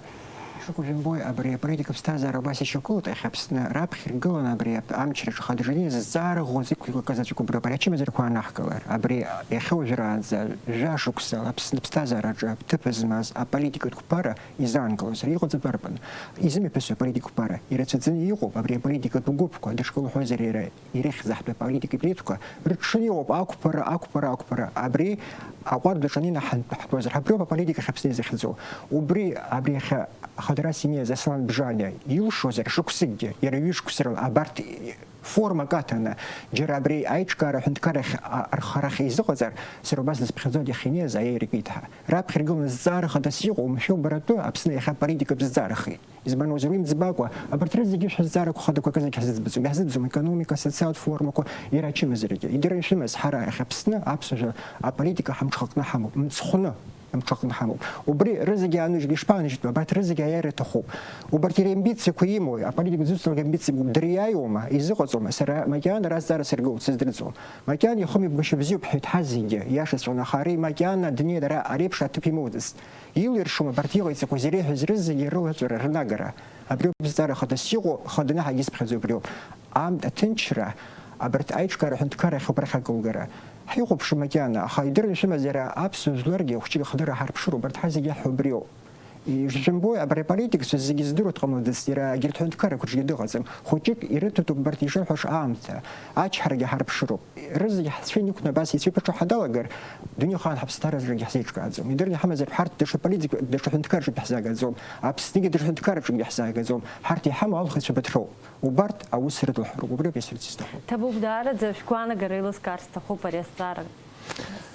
Шәықәжәымбои, абри аполитика ԥсҭазаара убас ишьақәгылоуп, иахьа Аԥсны раԥхьа иргыланы абри ап-, амчраҿы хадыжьны зҵаара ӷәӷәа зықәикыз аӡәык убриоуп, ари ачымазарақәа анаҳгалар. Абри иахьа уажәраанӡа жәа шықәса Аԥсны ԥсҭазаараҿы ҭыԥ змаз аполитикатә қәԥара изаанкылозар, иҟаҵатәу арбан? Изымҩаԥысуа аполитикатә қәԥара ирацәаӡаны иҟоуп, абри аполитикатә гәыԥқәа, дышкылҳәозар иара, ирыхьӡаҳтәу аполитикатә елитқәа рыҽшаны иҟоуп ақәԥара, ақәԥара, ақәԥара. Абри аҟәардә аҿы анеины ҳан-, ҳтәозар, абриоуп аполитика ахь Аԥсны изыхьӡу. Убри, абри иахьа Хадрас Иниаз Аслан Бжаниа илшозар, шықәсыкгьы, иара ҩышықәсарала абарҭ формак аҭаны, џьара абри аиҿкаара аҳәынҭқарахь, а-, архарахь изыҟаҵар, сара убас дысԥхьаӡоит иахьа Иниаз аиааира кит ҳәа. Раԥхьа иргыланы зҵаара хадас иҟоу, мшәоу, баратәы Аԥсны иахьа аполитикатә зҵаарахеит. Избан акәзар, уи мӡбакәа, абарҭ рызегьы шәызҵаарақәа хадақәа акы зегь ҳзыӡбаӡом. Иаҳзыӡбаӡом аекономика, асоциалтә формақәа, иара ачымазарагьы. Идырра шәымаз, ҳара иахьа Аԥсны аԥсуа жәлар аполитика ҳамҽхакны ҳамоуп, мцхәны, мҽхакны ҳамоуп. Убри рызегьы ааныжьны ишԥааныжьтәу? Абарҭ рызегьы аиааира аҭахуп. Убарҭ иара амбициақәа имоуи, аполитика зусҭцәа амбициақәа дыриааиуама, изыҟаҵома? Сара макьана ара азҵаара сыргылоит, сыздырӡом. Макьана ихымҩаԥгашьа бзиоуп ҳҳәеит ҳазегьы, иашаҵәҟьаны, аха ари макьана адунеи ара ари еиԥш аҭыԥ имоуӡацт. Илиршом абарҭ иҟаиҵақәаз иреиҳәаз рызегьы рылаҵәара, рнагара. Абриоуп зҵаара хадас иҟоу, хаданы ҳагьызԥхьаӡо убриоуп. Аамҭа аҭынчра, абарҭ аиҿкаара аҳәынҭқарра ахьоуп рахь акылгара. Ҳихәаԥшуа макьана, аха идырны шәымаз иара аԥсуа жәларгьы хәҷык ахадара ҳарԥшыроуп, абарҭ ҳазегьы иаҳҳәо убриоуп. Ишәымбои, абри аполитикцәа зегьы здыруа дҟамлаӡацт, иара егьырҭ ҳәынҭқаррақәа рҿгьы дыҟаӡам. Хәыҷык ирыҭатәуп абарҭ ишырҳәаша аамҭа, ачҳарагьы ҳарԥшыроуп. Рызегь ҳцәа инықәны абас ицәеиԥыҽҽо ҳадалагар, дунеихаан ҳаԥсҭазаараҿгьы ҳзеиҿкааӡом. Идырны иҳамазар ҳарҭ даҽа политик-, даҽа ҳәынҭқарраҿгьы ҳзаагаӡом. Аԥсныгьы даҽа ҳәынҭқарраҿгьы ҳзаагаӡом. Ҳарҭ иҳамоу алхыцәа быҭроуп. Убарҭ аус рыдлаҳәароуп. Убриоуп иасырц исҭаху. Ҭабуп, даараӡа шәгәаанагара еилыскаар сҭахуп ари азҵаара.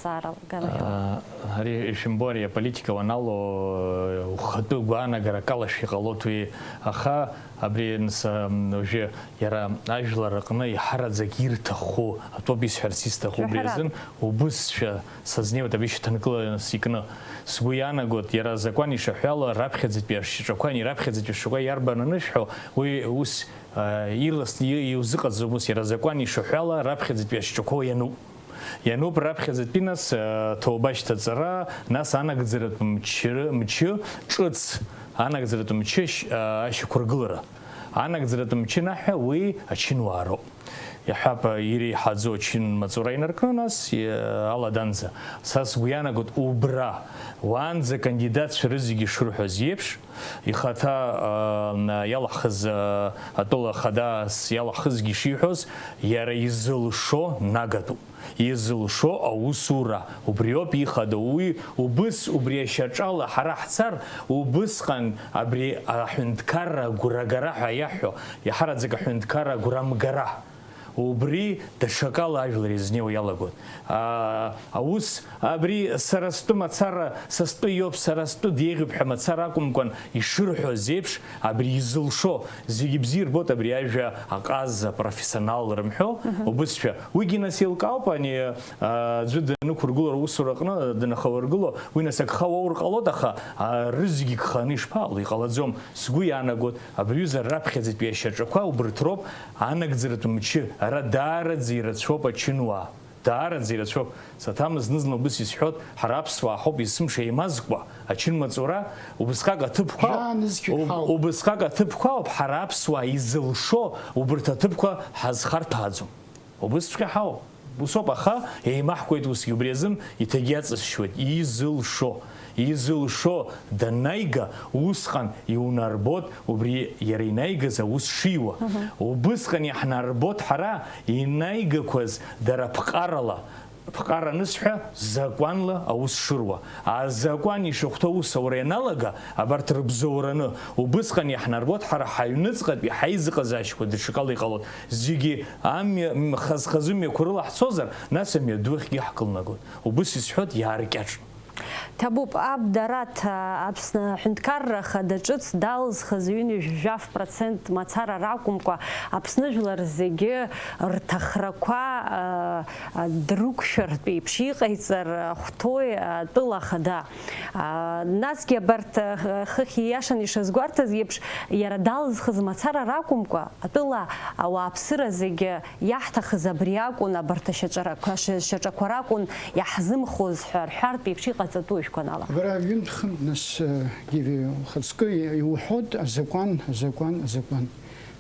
Сара Галахьова. Аа, ари ишәымбо, ари аполитика уаналоу, ухатәы гәаанагарак ала шәиҟалоит уи, аха абри нас, ам, уажәы иара ажәлар аҟны иҳараӡак ирҭаху атәоуп исҳәарц исҭаху, убри Шәаҳәарада. Азын убысшәа сазнеиуеит абри шьаҭанкыланы сикны. Сгәы иаанагоит, иара азакәан ишаҳәало, раԥхьаӡатәи ашьаҿақәа, ани раԥхьаӡатәи ашьаҿақәа иарбан анышәҳәо, уи ус, а, ирласны и-, иузыҟаҵом ус, иара азакәан ишаҳәало, раԥхьаӡатәи ашьаҿақәа иануп. Иануп раԥхьаӡатәи нас, э, ҭоуба ашьҭаҵара, нас анагӡаратә мчы, мчы ҿыц, анагӡаратә мчы ашь-, э, ашьақәыргылара, анагӡаратә мчы анаҳҳәа, уи ачынуаа роуп. Иаҳҳәап, иреиҳаӡоу ачынмаҵура инаркны, нас, э, аладанӡа. Са сгәы иаанагоит, убра, уаанӡа акандидатцәа рызегьы шырҳәоз еиԥш, ихаҭа, э, иалаҳхыз, э, атәыла хадас иалаҳхызгьы шиҳәоз, иара изылшо нагатәуп. Изылшо аусура, убриоуп ихадоу. Уи убыс, убри ашьаҿала ҳара ҳцар, убысҟан абри аҳәынҭқарра агәрагара ҳәа иаҳҳәо, иаҳараӡак аҳәынҭқарра агәрамгара, убри даҽакала ажәлар изнеиуа иалагоит. А, аус, абри сара стәы мацара, са стәы иоуп, сара стәы деиӷьуп ҳәа мацара акәымкәан, ишырҳәоз еиԥш, абри изылшо, зегьы бзиа ирбоит абри ажәа аҟаза, профессионал рымҳәо, Мгм. убызшәа. Уигьы нас еилкаауп, ани, а, аӡәы данықәыргыло аусураҟны, данахалыргыло, уи нас агха уоур ҟалоит, аха, а, рызегьы гханы ишԥаҟало, иҟалаӡом. Сгәы иаанагоит, абри аҩыза раԥхьаӡатәи ашьаҿақәа убырҭ роуп, анагӡаратә мчы, ара даараӡа ирацәоуп ачынуаа. Даараӡа ирацәоуп. Саҭамыз зны-зынла убыс исҳәоит, ҳара аԥсуаа ҳауп есымша еимазкуа, ачынмаҵура, убысҟак аҭыԥқәа, Жәаа нызқьҩык уб-, ҳауп. Убысҟак аҭыԥқәа ауп ҳара аԥсуаа изылшо, убырҭ аҭыԥқәа ҳазхарҭәааӡом. Убысҵәҟьа ҳауп. Усоуп, аха еимаҳкуеит усгьы, убри азын иҭагьы иаҵысшьуеит, изылшо. Изылшо данаига, усҟан иунарбоит убри иара инаигаз аус шиуа. Мгм. Убысҟан иаҳнарбоит ҳара инаигақәаз дара ԥҟарала, ԥҟара анысҳәа, закәанла аус шыруа. Азакәан ишахәҭоу аус аура ианалага, абарҭ рыбзоураны, убысҟан иаҳнарбоит ҳара ҳаҩныҵҟатәи ҳаизыҟазаашьақәа даҽакала иҟалоит. Зегьы амҩа, м-, хаз-хазы мҩақәа рыла ҳцозар, нас амҩаду ахьгьы ҳкылнагоит. Убыс исҳәоит, иааркьаҿ. Ҭабуп, Аб Дараҭ, а, Аԥсны аҳәынҭқарра ахада ҿыц далызхыз ҩынҩажәи жәаф процент мацара ракәымкәа, Аԥсны жәлар зегьы рҭахрақәа, а, а, дрықәшәартә еиԥш иҟаиҵар ахәҭоуи атәыла ахада? А, насгьы абарҭ, а, хыхь ииашаны ишазгәарҭаз еиԥш, иара далызхыз мацара ракәымкәа, атәыла ауааԥсыра зегьы иаҳҭахыз абри акәын, абарҭ ашьаҿарақәа, ш-, шьаҿақәа ракәын иаҳзымхоз ҳәа рҳәартә еиԥш иҟаҵатәу ишәкәанала. Абра ҩынтә-хынтә нас, э, Гиви, ухаҵкы иуҳәоит, азакәан, азакәан, азакәан.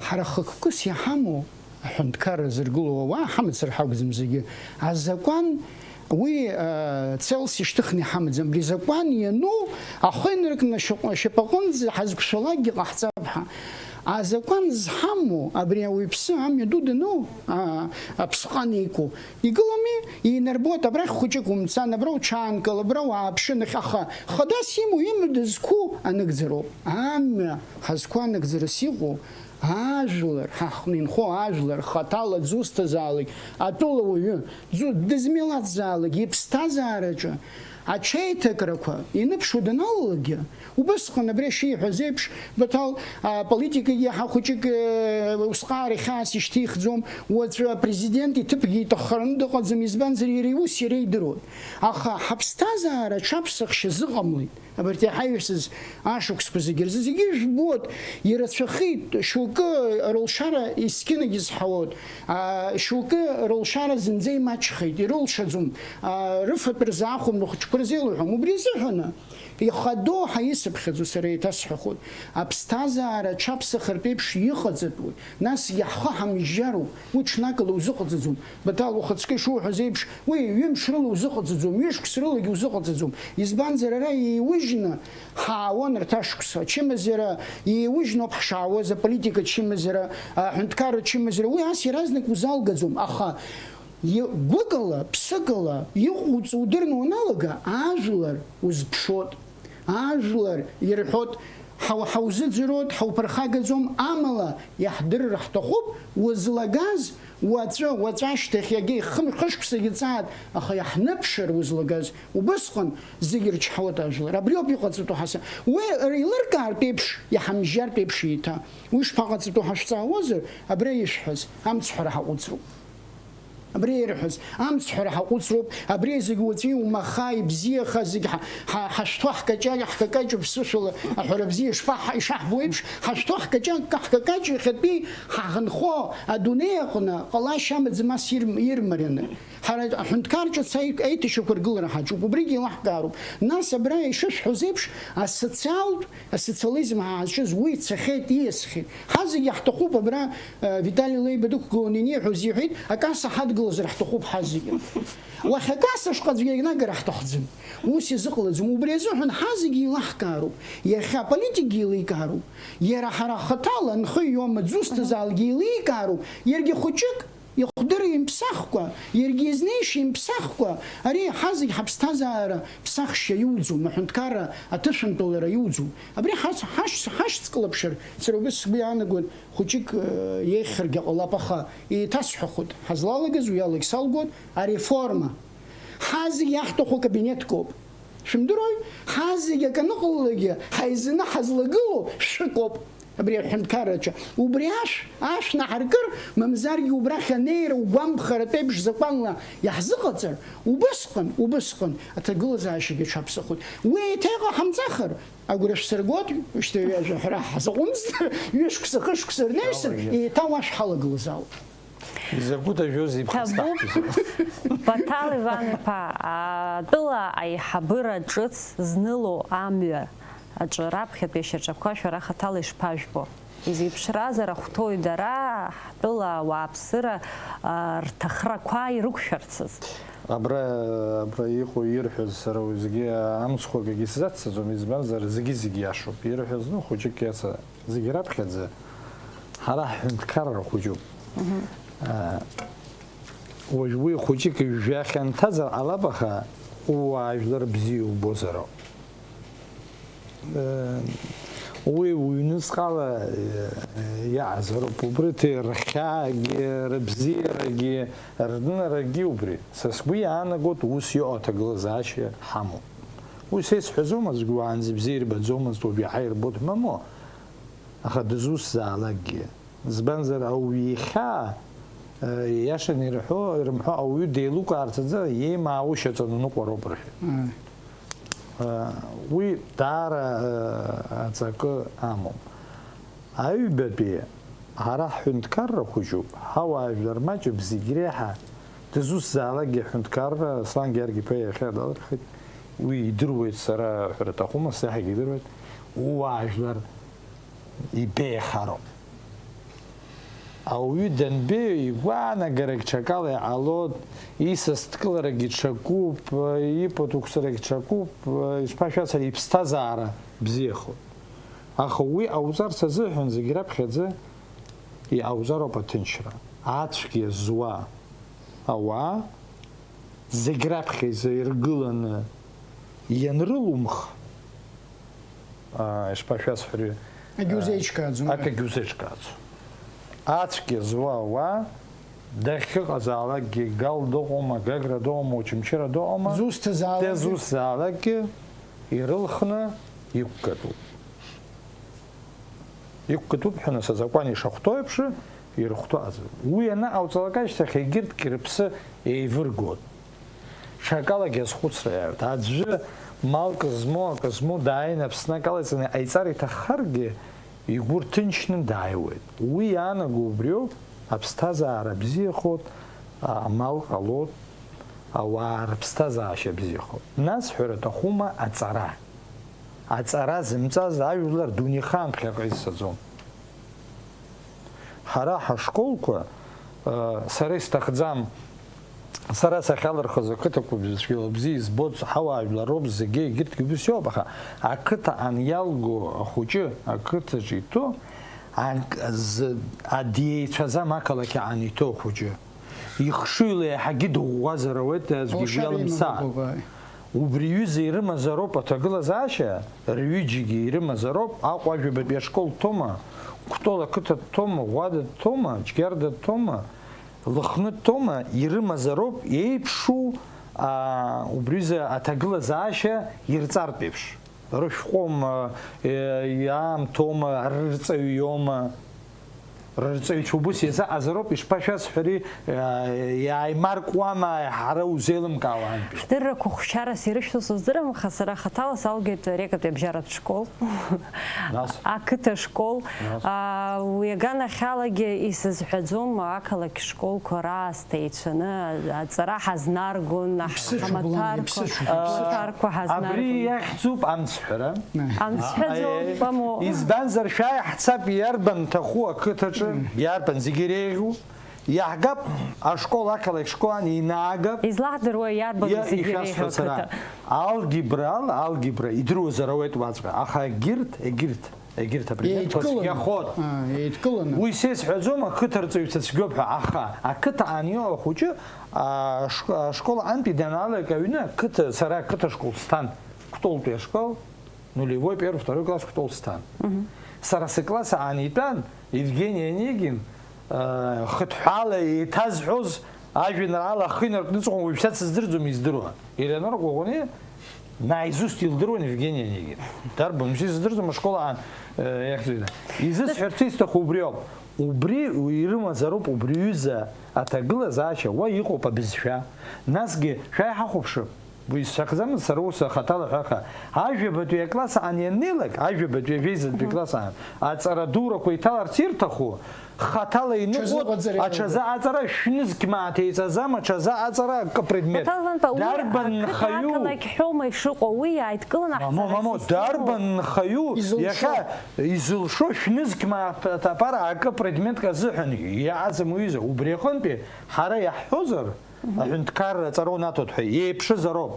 Ҳара хықәкыс иҳамоу, аҳәынҭқарра зыргылоу ауаа ҳамацар ҳакәӡам зегьы. Азакәан уи, э, целс ишьҭыхны иҳамаӡам. Абри азакәан иану, ахы инаркны ашьаҟ-, ашьапаҟынӡа ҳазқәшәалакгьы ҟаҳҵап ҳәа. Азакәан зҳамоу, абри ауаҩԥсы амҩа ду дану, а, аԥсҟан еиқәу, игылами, инарбоит, абрахь хәыҷык умцан, абра уҽаанкыл, абра уааԥшы, нахь, аха хадас имоу, имҩа дызқәу анагӡароуп. Амҩа ҳазқәу анагӡарас иҟоу, ажәлар, ҳаҟны инхо ажәлар, хаҭала дзусҭазаалак, атәыла уаҩы, дзу-, дызмилаҭзаалак, иԥсҭазаараҿы аҽеиҭакрақәа иныԥшуа даналалакгьы, убысҟан абри шиҳәаз еиԥш, Баҭал, а, политикагьы иаҳа хәыҷык, э, усҟаара ихьаас ишьҭихӡом, уаҵәы апрезидент иҭыԥгьы иҭаххараны дыҟаӡам, избанзар, иара иус иара идыруан. Аха ҳаԥсҭазаара аҽаԥсахшьа зыҟамлеит. Абарҭ иаҳаҩсыз ашықәсқәа зегьы рзы зегьы жәбоит, ирацәахеит, шьоукы рылшара есқьынагь изҳауеит, а, шьоукы рылшара зынӡа имаҷхеит, ирылшаӡом, а, рыфатә рзаахәом, рхәыҷқәа рзеилаҳәом. Убри азыҳәаны ихадоу ҳәа исыԥхьаӡо сара еиҭасҳәахоит, аԥсҭазаара аҽаԥсахартә еиԥш иҟаҵатәуеит, насгьы ҳхы ҳамжьжьароуп, уи ҽнакала узыҟаҵаӡом. Баҭал, ухаҵкы ишуҳәаз еиԥш, уи ҩымш рыла узыҟаҵаӡом, ҩышықәс рылагьы узыҟаҵаӡом. Избанзар, ара еиужьны ҳаауан арҭ ашықәсқәа. Ачымазара еиужьноуп ҳшаауаз, аполитика чымазара, аҳәынҭқарра чымазара, уи ас иаразнак узалгаӡом. Аха и-, гәыкала, ԥсыкала иҟоуҵо удырны уаналага, ажәлар узԥшуеит. Ажәлар ирҳәоит, ҳау-, ҳаузыӡырҩуеит, ҳауԥырхагаӡом, амала иаҳдырыр ҳҭахуп, узлагаз уаҵәы, уаҵәы ашьҭахь, иагьа хы-, хышықәсагьы ҵаат, аха иаҳныԥшыр узлагаз, убысҟан зегьы рчҳауеит ажәлар. Абри ауп иҟаҵатәу ҳаса. Уи еилыркаартә еиԥш, иҳамжьартә еиԥш еиҭа. Уи шԥаҟаҵатәу ҳашәҵаауазар, абра ишәҳәаз, амцҳәара ҳаҟәыҵроуп. Абри ирҳәоз, амцҳәара ҳаҟәыҵроуп, абри зегь уаҵәы иумаха, ибзиаха, зегь ҳа-, ҳа-, ҳашәҭуа ҳкаҷаҷ-, ҳкакаҷуп, сышәала аҳәара бзиа ишԥаҳ-, ишаҳбо еиԥш, ҳашәҭуа ҳкаҷаҷ-, ҳкакаҷ иахьатәи ҳаӷынхо адунеи аҟны ҟалашьа амаӡам ас ирм-, ирмарианы. Ҳара аҳәынҭқар ҿыц аи-, аиҭашьақәа ргылара ҳаҿуп, убригьы еилаҳкаароуп. Нас абра ишышәҳәоз еиԥш, асоциалтә, асоциализм ҳазҿыз уи цахьеит, ииасхьеит. Ҳазегь иаҳҭахуп абра, э, Витали Леиба дықәгыланы иниҳәоз иҳәеит, акасса ҳадгылазар ҳҭахуп ҳазегьы. Уахь акасса шҟа аӡәгьы инагара ҳҭахӡам. Ус изыҟалаӡом. Убри азыҳәан ҳазегьы еилаҳкаароуп. Иахьа аполитикгьы еиликаароуп. Иара ҳара ҳхаҭала нхыҩ иоума, дзусҭазаалакгьы еиликаароуп. Иаргьы хәыҷык, ихдырра имԥсахкәа, иаргьы изнеишьа имԥсахкәа, ари ҳазегь ҳаԥсҭазаара ԥсахшьа иуӡом, аҳәынҭқарра аҭышәынтәалара иуӡом. Абри ҳац-, ҳашьц-, ҳашьцклаԥшыр, сара убас сгәы иаанагоит, хәыҷык, э, еиӷьхаргьы ҟалап, аха еиҭасҳәахоит, ҳазлалагаз уи алагь салгоит, ареформа. Ҳазегь иаҳҭаху акабинетк ауп. Шәымдыруеи? Ҳазегь акы аныҟалалакгьы, ҳаизаны ҳазлагылоу шәҟәоуп. Абри аҳәынҭқарраҿы. Убри ашә, ашә наҳаркыр, мамзаргьы убрахь анеира угәамԥхаратә еиԥш закәанла иаҳзыҟаҵар, убысҟан, убысҟан аҭагылазаашьагьы аҽаԥсахоит. Уи еиҭа иҟаҳамҵахыр, агәра шәсыргоит, шьҭа ҩажәа ҳәара ҳзаҟәымҵт, ҩышықәса, хышықәса рнаҩсан, еиҭа уа шәҳалагылазаауп. Изакәытә ажәозеи Ҭабуп. Ԥасҭахәызар? Баҭал Иван-иԥа, атәыла аиҳабыра ҿыц зныло амҩа аҿы раԥхьатәи ашьаҿақәа шәара хаҭала ишԥажәбо? Изеиԥшразар ахәҭоуи дара, ҳтәыла ауааԥсыра, а, рҭахрақәа ирықәшәарцаз? Абра, абра иҟоу ирҳәаз сара уеизгьы амцхә акгьы сзацҵаӡом, избанзар, зегьы-зегь иашоуп. Ирҳәаз, ну, хәыҷык иаца, зегь раԥхьаӡа ҳара ҳҳәынҭқарра хәыҷуп. Мгм. А, уажә уи хәыҷык ижәжәа ахьанҭазар ҟалап, аха ууаажәлар бзиа убозароуп. Э, уи уҩныҵҟала, э, иаазароуп. Убри ҭ-, рхьаагьы, рыбзиарагьы, рнынарагьы убри. Са сгәы иаанагоит, ус иҟоу аҭагылазаашьа ҳамоуп. Уи са исҳәаӡом, аӡәгьы уаанӡа ибзиа ирбаӡомызт, уажә иаҳа ирбоит ҳәа мамоу. Аха дызусзаалакгьы. Избанзар, ауаҩы ихьаа, э, иашаны ирҳәо, ирымҳәо, ауаҩы деилукаарц азы иеимаау шьаҵаны ныҟәароуп рҳәеит. Ааи. Э, уи даара, э, аҵакы амоуп. Аҩбатәи, ҳара ҳҳәынҭқарра хәыҷуп, ҳауаажәлар маҷуп, зегь реиҳа дызусзаалакгьы аҳәынҭқарра, Аслан Георги-иԥа иахьа далырхит, уи идыруеит, сара ҳәара аҭахума, сзаҳагьы идыруеит, ууаажәлар ибеиахароуп. Ауаҩы данбеиоу, игәаанагарагь ҽакала иҟалоит, исасдкыларагьы ҽакуп, ипатуқәсырагь ҽакуп, ишԥашәасҳәари, иԥсҭазаара бзиахоит. Аха уи ҟауҵарц азыҳәан зегь раԥхьаӡа иҟауҵароуп аҭынчра. Ацәгьа зуа ауаа зегь раԥхьа изаиргыланы ианрылумх, аа, ишԥашәасҳәари, акгьы узеиҿкааӡом. Акгьы узеиҿкааӡом. Ацәгьа зуа ауаа дахьыҟазаалакгьы, Гал дыҟоума, Гагра дыҟоума, Очамчыра дыҟоума, дызусҭазаалакгьы, дызусҭазаалакгьы ирылхны иқәгатәуп. Иқәгатәуп ҳәа, нас, азакәан ишахәҭоу еиԥш, ирыхәҭоу азы. Уи анаҟауҵалак ашьҭахь, егьырҭгьы рыԥсы еивыргоит. Ҽакалагьы азхәыцра иаҩуеит. Аӡәы малк змоу, акы змоу дааины Аԥсны акала иҵаны иҟаиҵар иҭаххаргьы, игәы рҭынчны дааиуеит. Уи иаанаго убриоуп, аԥсҭазаара бзиахоит, амал ҟалоит, ауаа рыԥсҭазаашьа бзиахоит. Нас ҳәара аҭахума аҵара? Аҵара зымҵаз ажәлар дунеихаан ԥхьаҟа изцаӡом. Ҳара ҳашколқәа, э, сара исҭахӡам, сара сахьалырхыз ақыҭақәа бызшәала бзиа избоит, ҳауаажәлар роуп зегьы, егьырҭгьы убыс иоуп, аха ақыҭа аниалго ахәыҷы, ақыҭаҿы иҭәу, ак-, з-, адиеицәаӡам ақалақь аан иҭәу ахәыҷы. Ихшыҩла еиҳагьы дыӷәӷәазар ауеит, аӡәгьы Алашара гәҩала мца. Имабоуп, ааи. Убри аҩыза ирымазароуп аҭагылазаашьа, рҩыџьагьы ирымазароуп, Аҟәа ажәабатәи ашкол дҭоума, Кәтол ақыҭа дҭоума, Ӷәада дҭоума, Џьгьарда дҭоума, Лыхны дҭоума, ирымазароуп еиԥшу, аа, убри аҩыза аҭагылазаашьа ирҵартә еиԥш. Рышәҟәоума, е, иаамҭоума, рырҵаҩ иоума. Рырҵаҩцәа убыс иазыҟазароуп, ишԥашәасҳәари, иааимаркуама, ҳара узеилымкаауа антәи. Ҳдыррақәа хәшьарас ирышәҭо сыздырам, аха сара хаҭала салгеит Рекатәи абжьаратә школ, Нас? Ақыҭа школ. Нас? А, уи аганахьалагьы исызҳәаӡом, ақалақь школқәа раасҭа еицәаны аҵара ҳазнаргон, Иԥсыҽуп, Лана, ҳамаҭәарқәа, иԥсыҽуп, иԥсыҽуп. Амаҭәарқәа Абри ҳазнаргон. Иахьӡуп амцҳәара. Амцҳәаӡом, Аи, паму. Избанзар, шәааи ҳцап, иарбан ҭаху ақыҭаҿы, Мм. Иарбан зегьы иреиӷьу, иаҳгап, ашкол, ақалақь школ ан инаагап. Излаҳдыруа иарбану Иа-, зегьы иреиӷьу ишәасҳәа сара. Ақыҭа? Алгебра ала, алгебра, идыруазар ауеит уаҵәҟьа, аха егьырҭ, егьырҭ, егьырҭ апредметқәа Еидкыланы. Цәгьахоит. Аа, еидкыланы. Уи сеисҳәаӡом, ақыҭарҵаҩцәа цәгьоуп ҳәа, аха ақыҭа анио ахәыҷы, а, шк-, ашкол антәи данаалак аҩны, ақыҭа, сара ақыҭа школ сҭан, Кәтолтәи ашкол, нулевой, первый, второй класс Кәтол сҭан. Мгм. Сара сыкласс аан итәан Евгений Онегин, э, хыҭҳәаала еиҭазҳәоз ажәеинраала ахы инаркны, ҵыхәа уажәшьҭа сыздырӡом, издыруан. Елеонора Коӷониа наизусть илдыруан Евгений Онегин. Дарбан, мши, сыздырӡом, ашкол аан, э, иахьӡуеит. Изысҳәарц исҭаху убриоуп. Убри ирымазароуп убри ҩыза аҭагылазаашьа, уа иҟоуп абызшәа. Насгьы шәааи ҳахәаԥшып. Уи сҭахӡамызт сара ус ахаҭала ҳәа, аха ажәабатәи акласс аан ианнеилак, ажәабатәи, ажәеизатәи Мгм. Класс аан, аҵара дурақәа иҭаларц ирҭаху, хаҭала иныҟәо, Ҽазыҟаҵара иалгоит. Аҽазы аҵара шәнызқь мааҭ еиҵаӡам, аҽазы аҵара акы предмет. Маҭәа Ланба, уи Дарбан ақыҭа нхаҩу? Ақалақь ҳәоума ишыҟоу, уи иааидкыланы Мамо, ҳцарц мамо, изҭаху. Дарбан нхаҩу Изылшо. Иахьа изылшо шәнызқь мааҭ аԥара акы предметк азыҳәан иаазым уҩыза? Убри аҟынтәи ҳара иаҳҳәозар, Аҳәынҭқарра аҵара унаҭоит ҳәа еиԥшызароуп.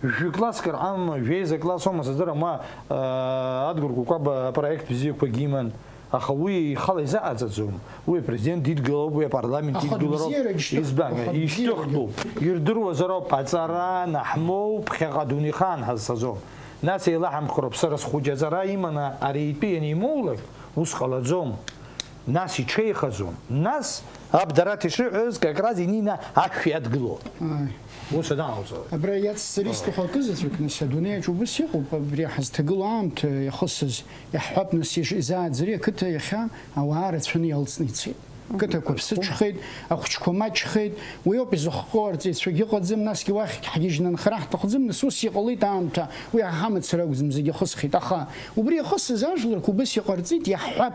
Жәкласск рҟама, жәеиза класс аума сыздырам, уа, аа, Адгәыр Кәыкәаба апроект бзиақәагьы иман, аха уи ихала изыҟаҵаӡом. Уи апрезидент дидгылоуп, уи апарламент Аха идгылароуп. Бзиарагь шьҭыхтәуп. Избан, Аха ишьҭыхтәуп. Бзиарагь. Ирдыруазароуп, аҵара наҳмоу ԥхьаҟа адунеихаан ҳазцаӡом. Нас еилаҳамхароуп, сара схәыҷы аҵара иманы ари итәы ианимоулак, ус ҟалаӡом. Нас иҽеихаӡом. Нас Абдарат ишиҳәаз, как раз инина ашә иадгыло. Ааи. Ус анаҟауҵалак. Абра иацсҵар исҭаху акы заҵәык, нас, адунеи аҿы убыс иҟоуп, абри ҳазҭагылоу аамҭа иахысыз, иаҳҳәап, нас, иж-, изааӡари ақыҭа иахьа ауаа рацәаны иалҵны ицеит. Қыҭақәа ԥсыҽхеит, ахәыҷқәа маҷхеит, уи ауп изыхҟьо, арҵаҩцәагьы ыҟаӡам, насгьы уахь ҳгьежьны анхара ҳҭахӡам, нас ус иҟалеит аамҭа, уи ҳамацара акәӡам, зегь ихысхит, аха убри иахысыз ажәларқәа убыс иҟарҵеит, иаҳҳәап.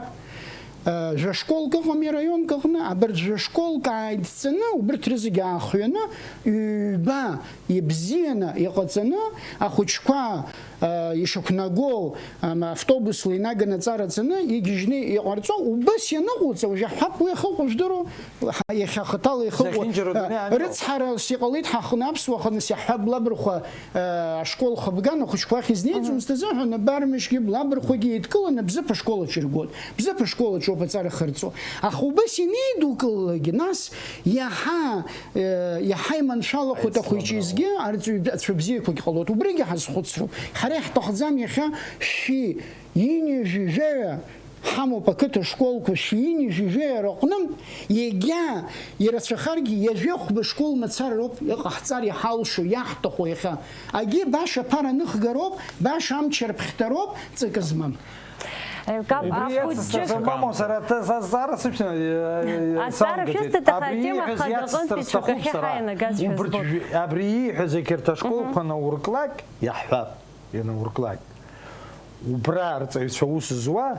Э, жәа школк ыҟами араионк аҟны, абарҭ жәа школк ааидҵаны, убырҭ рызегь аахҩаны, ҩба ибзианы иҟаҵаны, ахәыҷқәа, э, ишақәнагоу, ам, автобусла инаганы аҵара ҵаны, игьежьны иҟарҵо, убыс ианыҟауҵа, уажә аҳәап, уи ахы ыҟоу жәдыруоу, ҳа-, иахьа хаҭала ихы ыҟоу, Зехьынџьара э, дунеи анаҟа. Рыцҳара сыҟалеит, ҳахәнаԥсуа аҟны сиаҳҳәап, Лабрахә, э, ашкол хыбган ахәыҷқәа ахь изнеиӡомызт азы ҳәа, Набармышьгьы, Лабрахәгьы еидкыланы Бзыԥ ашкол аҿы иргон. Бзыԥ ашкол аҿоуп аҵара хырҵәо. Аха убас инеидукылалакгьы, нас иаҳа, э, иаҳа иманшәалахоит ахәыҷы изгьы, арҵаҩ-, ацәа бзиақәагь ҟалоит. Убригьы ҳазхәыцроуп. Ҳара иаҳҭахӡам иахьа шәи ини жәижәаҩа ҳамоуп ақыҭа школқәа шәи ини жәижәаҩа рыҟны, егьа ирацәахаргьы ҩажәи хәба школ мацара роуп иҟаҳҵар иҳалшо, иаҳҭаху иахьа. Агьи баша аԥара ныхгароуп, баша амч арԥхьҭароуп, ҵакы змам. Еилкаап, Убри ахәыҷы. Иацысҵар, мамоу, сара ҭ-, са зҵаара сыԥшьна, э, э, Азҵаара салгахьеит. Шәызҭеит, аха Абри атема ииҳәаз хада иацысҵар аҟынтәи сҭахуп цәгьахьы сара. Ҳаианагазшәа Убырҭ збоит. Жәи-, абри ииҳәаз егьырҭ ашколқәа Мгм. наурклак, иаҳҳәап, ианаурклак. Убра арҵаҩцәа аус зуа,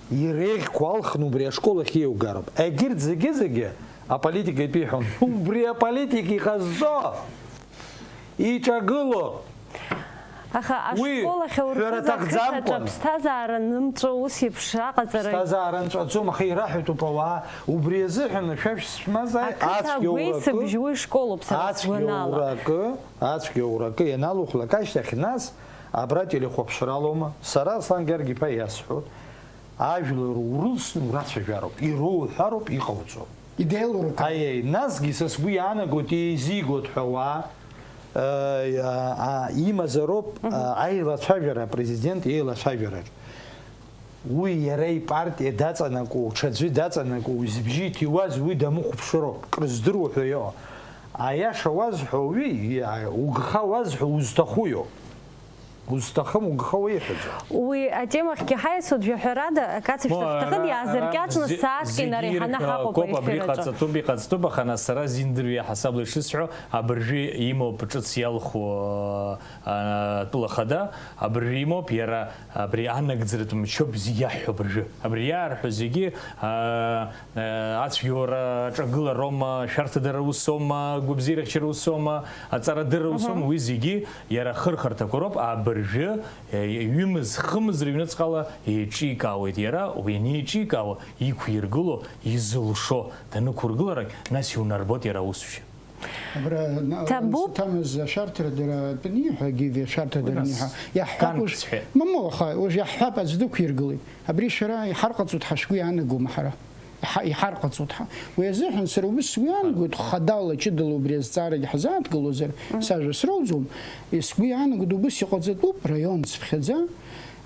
иреиӷьқәа алхны убри ашкол ахь еилгароуп. Егьырҭ зегьы-зегьы аполитика итәы иҳәон. Убри аполитика иҟазҵо, иҿагыло. Аха Уи ашкол ахь ҳәара ауркыз ақыҭаҿы аҭахӡамкәан. Аԥсҭазаара нымҵәо ус еиԥш аҟаҵара. Ԥсҭазаара нҵәаӡом, аха ираҳәатәуп ауаа. Убри азыҳәан шәа шәсмазааит, Ақыҭа ацәгьа агәеисыбжь ураку, уи школуп, сара ацәгьа сгәанала. Уракы, ацәгьа уракы ианалухлак ашьҭахь, нас абра телехәаԥшралоума? Сара Аслан Георги-иԥа иасҳәоит, ажәлар урылсны урацәажәароуп, ироуҳәароуп, иҟауҵо. Идеалурак. Аиеи, насгьы са сгәы иаанагоит, еизигоит ҳәа ауаа, э, а, а, имазароуп, Мгм. а, аилацәажәара, апрезидент еилацәажәараҿ. Уи иара ипартиа даҵанакуа, ҽаӡәы даҵанакуа, зыбжьы иҭиуаз уи дамыхәаԥшыроуп, крыздыруа ҳәа иҟоу. Аиаша уазҳәо уи, иа-, угха уазҳәо узҭаху иоуп. Узҭахым угха уеиҳәаӡом. Уи атемахьгьы ҳаиасуеит, жәаҳәарада, акацәажәара Мо, ҳҭахын, ара, иаазыркьаҿны ара зе-, сааҭк зегьы инарыҳаны ирҳәо ҳаҟоуп акоуп, абри аефир аҿы. Ҟаҵатәуп, иҟаҵатәуп, аха нас сара зиндыруа иаҳасабала ишысҳәо, абыржәы имоуп ҿыц иалху, а, атәыла хада, абыржәы имоуп, иара абри анагӡаратә мчоуп зегь иаҳҳәо абыржәы. Абри иаарҳәо зегьы, а, Ацәгьоура аҿагылароума, ашәарҭадара усоума, агәабзиарахьчара усоума, аҵарадырра усоума, уи зегьы иара ахырхарҭақәа роуп, абыржәы, е, ҩымыз, хымыз рыҩныҵҟала еиҿикаауеит иара, уи анеиҿикаауа, иқәиргыло, изылшо данықәыргыларагь, нас иунарбоит иара аусушьа. Абра, на-, Ҭабуп. Саҭамыз ашәарҭара дара атәы аниҳәа, Гиви ашәарҭа дара Нас аниҳәа, иаҳҳәап уж, ганк сҳәеит. Мамоу, аха уж иаҳҳәап, аӡә дықәиргылеит. Абри шәара иҳарҟаҵоит ҳәа шәгәы иаанагома ҳара? Иҳа-, иҳарҟаҵоит ҳәа. Уи азыҳәан сара убыс сгәы иаанагоит, хадала ҷыдала убри азҵаарагьы ҳзааҭгылозар, сажәа сроуӡом, сгәы иаанагоит, убыс иҟаҵатәуп, раион цыԥхьаӡа,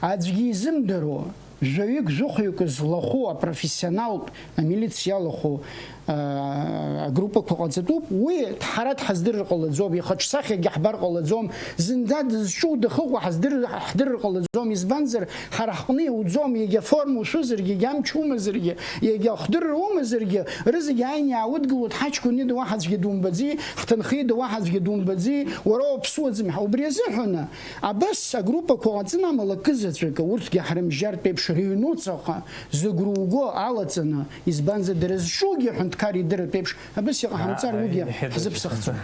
аӡәгьы изымдыруа, жәаҩык, жәохәҩык злахәу апрофессионалтә амилициа иалахәу, аа, агруппақәа ҟаҵатәуп, уи ҳара дҳаздырыр ҟалаӡом, ихаҿсахьагьы ҳбар ҟалаӡом, зынӡа дызҿу дахыҟоу ҳаздыр-, ҳдырыр ҟалаӡом, избанзар, ҳара ҳҟны иуӡом, егьа форма ушәызаргьы, егьа амч умазаргьы, егьа ахдырра умазаргьы, рызегь ааины иаудгылоит, ҳаҷкәын ида уаҳа аӡәгьы думбаӡеи, ҳҭынха ида уаҳа аӡәгьы думбаӡеи, уара уаԥсуаӡами, ҳа, убри азыҳәаны, абас агруппақәа ҟаҵаны амала акызаҵәык, урҭгьы ҳрымжьартә еиԥш рыҩнуҵаҟа, зыгәра уго алаҵаны, избанзар, дара зҿугьы аҳәынҭқар идырратә еиԥш, абас иҟаҳамҵар, уигьы ҳзыԥсахӡом.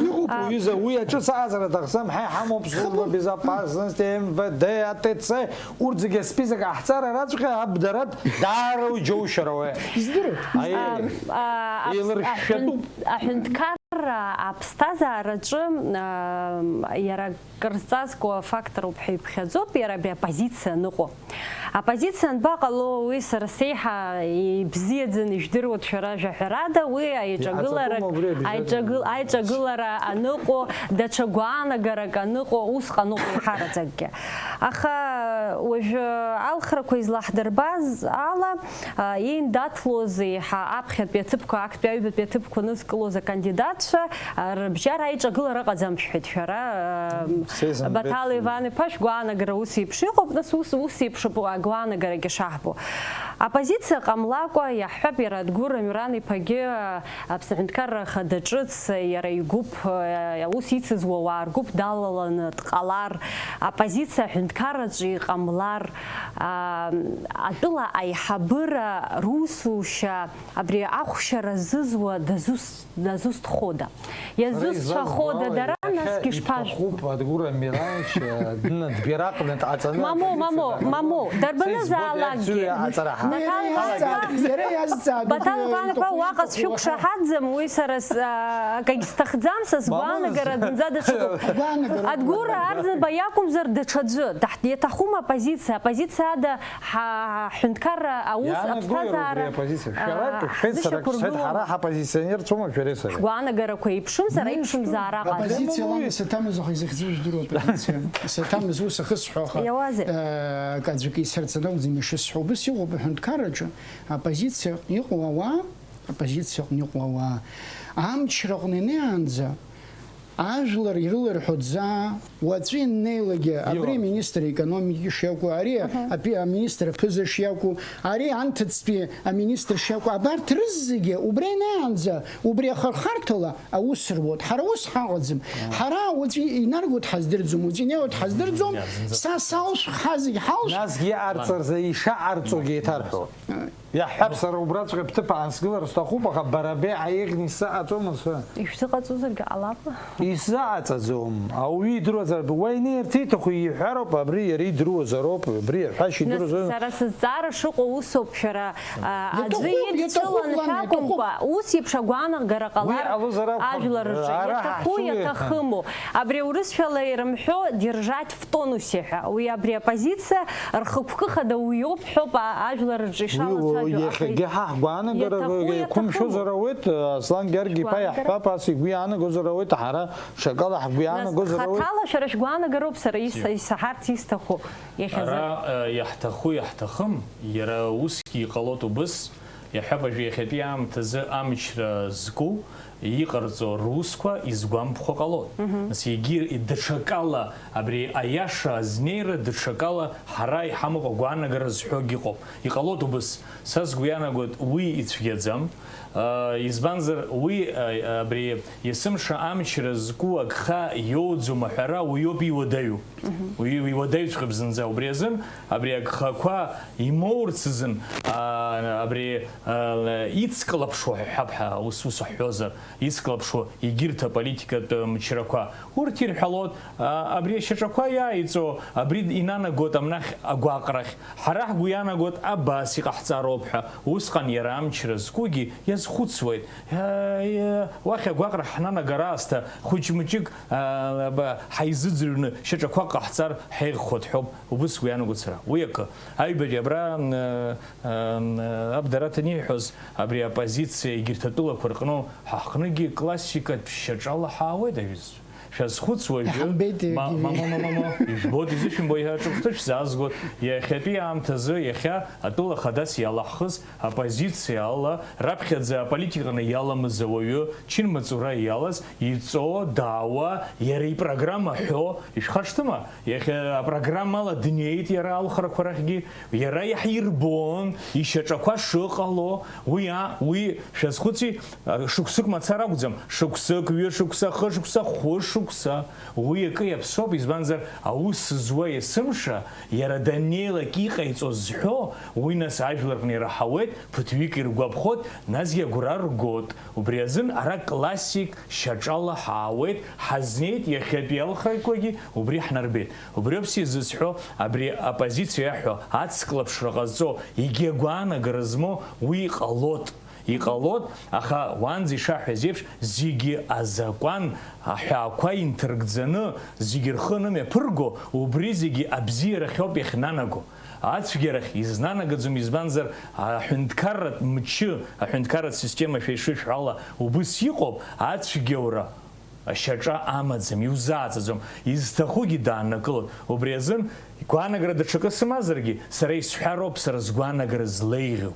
Иҟоуп, уҩыза, уи аҿы саҟазара аҭахӡам, ҳа иҳамоуп служба безопасности, М В Д, А Т Ц, урҭ зегьы асписок ҟаҳҵар араҵәҟьа абдаратә даара уџьоушьара уи. Здыру. Аиеи. А, а, аԥс-, еилыршәшәатәуп. Аҳәын-, аҳәынҭқарра аԥсҭазаараҿы, а, иара кыр зҵазкуа афактор ауп ҳәа иԥхьаӡоуп, иара абри апозициа аныҟәо. Апозициа анбаҟало, уи сара сеиҳа ибзиаӡаны ижәдыруеит шәара жәаҳәарада, уи аиҿагылара, Иҟаҵатәума убри абжьаӡ? Аиҿагыл-, аиҿагылара аныҟәо, даҽа гәаанагарак аныҟәо, усҟан ыҟоу еиҳараӡакгьы. Аха уажәы алхрақәа излаҳдырбаз ала, а, иеиндаҭлоз еиҳа аԥхьатәи аҭыԥқәа, актәи аҩбатәи аҭыԥқәа нызкылоз акандидатцәа, а, рыбжьара аиҿагылара ыҟаӡам шәҳәеит шәара, а, Сеизымбеит. Баҭал Иван-иԥа, шәгәаанагара ус еиԥш иҟоуп, нас ус, ус еиԥш ауп агәаанагарагьы шаҳбо. Апозициа ҟамлакәа, иаҳҳәап, иара Адгәыр Амиран-иԥагьы, а, Аԥсны аҳәынҭқарра Ахада ҿыц, иара игәыԥ, а, аус ицызуа ауаа ргәыԥ далаланы дҟалар, апозициа аҳәынҭқарраҿы иҟамлар, а, атәыла аиҳабыра русушьа абри ахәшьара зызуа дазус-, дазусҭхода? Иазусҭцәахода дара, насгьы ишԥажә- Иҭахуп, Адгәыр Амиранович, дна-, дбираҟны дҟаҵаны Мамоу, мамоу, мамоу, дарбанызаалакгьы. Баҭал Иван-иԥа, Баҭал Иван-иԥа, уаҟа сшәықәшаҳаҭӡам, уи сара с-, а, акагь сҭахӡам, са сгәаанагара зынӡа даҽакуп. Адгәыр Арӡынба иакәымзар даҽаӡәы. Даҳ-, иаҭахума апозициа? Апозициа ада ҳа-, ҳҳәынҭқарра аус, Иаанагои аԥсҭазаара, убри апозициа? Шәара а, шәшәеит, сара шәшәеит, зышьақәыргыло ҳара ҳапозиционер цәоума шәареи сареи? Ҳгәаанагарақәа еиԥшымзар, аиԥшымзаара ҟазар. Апозициа лан исаҭамыз аха изахьӡу жәдыруа апозициа. Исаҭамыз ус ахысҳәо аха, Иауазеи? Э, акы аӡәк исырҵаны акәӡам ишысҳәо. Убыс иҟоуп аҳәынҭқарраҿы апозициа иҟоу ауаа, апозициа аҟны иҟоу ауаа, амчраҟны инеиаанӡа, ажәлар ирыларҳәо ӡаа, уаҵәы иннеилагьы, абри Иоуа. Аминистр аекономики шиакәу, ари Мгм. апи-, аминистр аԥыза шиакәу, ари анҭыҵтәи аминистр шиакәу, абарҭ рызегьы убра инеиаанӡа, убри ахырхарҭала аус руеит. Ҳара ус ҳаҟаӡам. Ҳара уаҵәы инаргоит ҳаздырӡом, уаҵәы инеиуеит ҳаздырӡом. Са салшәх, ҳа зегь ҳалшәх. Насгьы иҟарҵарзар, ишаҟарҵогьы еиҭарҳәо. Иаҳҳәап, сара убраҵәҟьа бҭыԥ аансгылар сҭахуп, аха бара беиҳа еиӷьны исзаҟаҵом, сҳәа. Ишәзыҟаҵозаргьы ҟалап. Исзаҟаҵаӡом. Ауаҩы идыруазароуп. Уа инеирц ииҭаху иҳәароуп, абри иара идыруазароуп, абри иаҳәашьа Нас идыруазароуп. Сара сызҵаара шыҟоу усоуп, шәара, а, аӡәы Иаҭахуп, идшылан иаҭахуп, лан, шәакәымкәа, иаҭахуп. Ус еиԥш агәаанагара Уи ҟалар ҟалозар акәхап. Ажәлар рҿы. Ара Иаҭаху, ҳахьчу иаҭахыму. Абри аурысшәала ирымҳәо, держать в тонусе ҳәа. Уи абри апозициа рхықәкы хада уиоуп ҳәоуп, а-, ажәлар рҿы Уи ишалацәажәо. Аха иахьагьы ҳа ҳгәаанагарақәа иаҭаху, еиқәымшәозар иаҭахым. Ауеит, Аслан Георги-иԥа Ҳгәаанагара? Иаҳҳәап, ас игәы иаанагозар ауеит, ҳара ҽакала ҳгәы Нас иаанагозар ауеит. Хаҭала шәара шәгәаанагароуп сара ис-, исаҳарц исҭаху иахьазы. Ара, э, иаҳҭаху, иаҳҭахым, иара усгьы иҟалоит убыс, иаҳҳәап, ажәа иахьатәи аамҭазы амчра зку, Иҟарҵо русқәа изгәамԥхо ҟалоит. Нас егьи даҽакала абри аиаша азнеира даҽакала ҳара иҳамоуп агәаанагара зҳәогьы ыҟоуп. Иҟалоит убыс. Са сгәы иаанагоит уи ицәгьаӡам. Избанзар уи абри есымша амчра зку агха иоуӡом аҳәара уиоуп иуадаҩу. Уи иуадаҩҵәҟьоуп зынӡа. Убри азын абри агхақәа имоурц азын абри ицклаԥшуа ҳәа ҳәа ус, ус ҳҳәозар, ицклаԥшуа егьырҭ аполитикатә мчрақәа. Урҭ ирҳәалоит, абри ашьаҿақәа иааиҵо, абри инанагоит амнахь агәаҟрахь. Ҳара ҳгәы иаанагоит абас иҟаҳҵароуп ҳәа. Усҟан иара амчра зкугьы иазхәыцуеит. Уахь агәаҟра ҳнанагар аасҭа хәыҷ-мыҷык ҳаизыӡырҩны шьаҿақәак ҟаҳҵар ҳаиӷьхоит ҳәоуп, убыс сгәы иаанагоит сара. Уи акы. Аҩбатәи абра Абдараҭ аниҳәоз, абри аоппозициа егьырҭ атәылақәа рҟны ҳаҟныгьы классикатә шьаҿала ҳаауеит, аҩызцәа. Шәазхәыц уажәы. Иҳамбеит, ма-, ма-, ма-, ма-, ма-, ма-, ижәбоит, изышәымбо, иаҿыхәҭа шәзаазгоит, иахьатәи аамҭазы, иахьа атәыла хадас иалаҳхыз аоппозициа ала, раԥхьаӡа аполитикаҟны иаламыз ауаҩы, чынмаҵура иалаз, иҵо, даауа, иара ипрограмма ҳәо, ишәхашҭыма? Иахьа апрограммала днеит иара алхрақәа рахьгьы, иара иаҳирбон, ишьаҿақәа шыҟало, уи а-, уи шәазхәыци, а, шықәсык мацара акәӡам, шықәсык, ҩышықәса, хышықәса, хәышықәса, уи акы иаԥсоуп, избанзар, аус зуа есымша, иара даннеилак иҟаиҵо зҳәо, уи нас ажәлар рҟны ираҳауеит, ԥыҭҩык иргәаԥхоит, насгьы агәра ргоит. Убри азын ара классик шьаҿала ҳаауеит, ҳазнеит, иахьатәи алхрақәагьы убри ҳнарбеит. Убриоуп сизызҳәо, абри аоппозициа иаҳәо, ацклаԥшра ҟазҵо, егьи агәаанагара змоу уи иҟалоит. Иҟалоит, аха уаанӡа ишаҳҳәаз еиԥш, зегьы азакәан аҳәаақәа инҭыргӡаны, зегьы рхы анымҩаԥырго, убри зегьы абзиарахьоуп иахьнанаго. Ацәгьарахь изнанагаӡом, избанзар, аҳәынҭқарратә мчы, аҳәынҭқарратә система шәа ишышәҳәо ала убыс иҟоуп, ацәгьаура ашьаҿа амаӡам, иузааӡаӡом, изҭахугьы дааннакылоит. Убри азын, гәаанагара даҽакы сымазаргьы, сара исҳәароуп сара сгәаанагара злеиӷьу.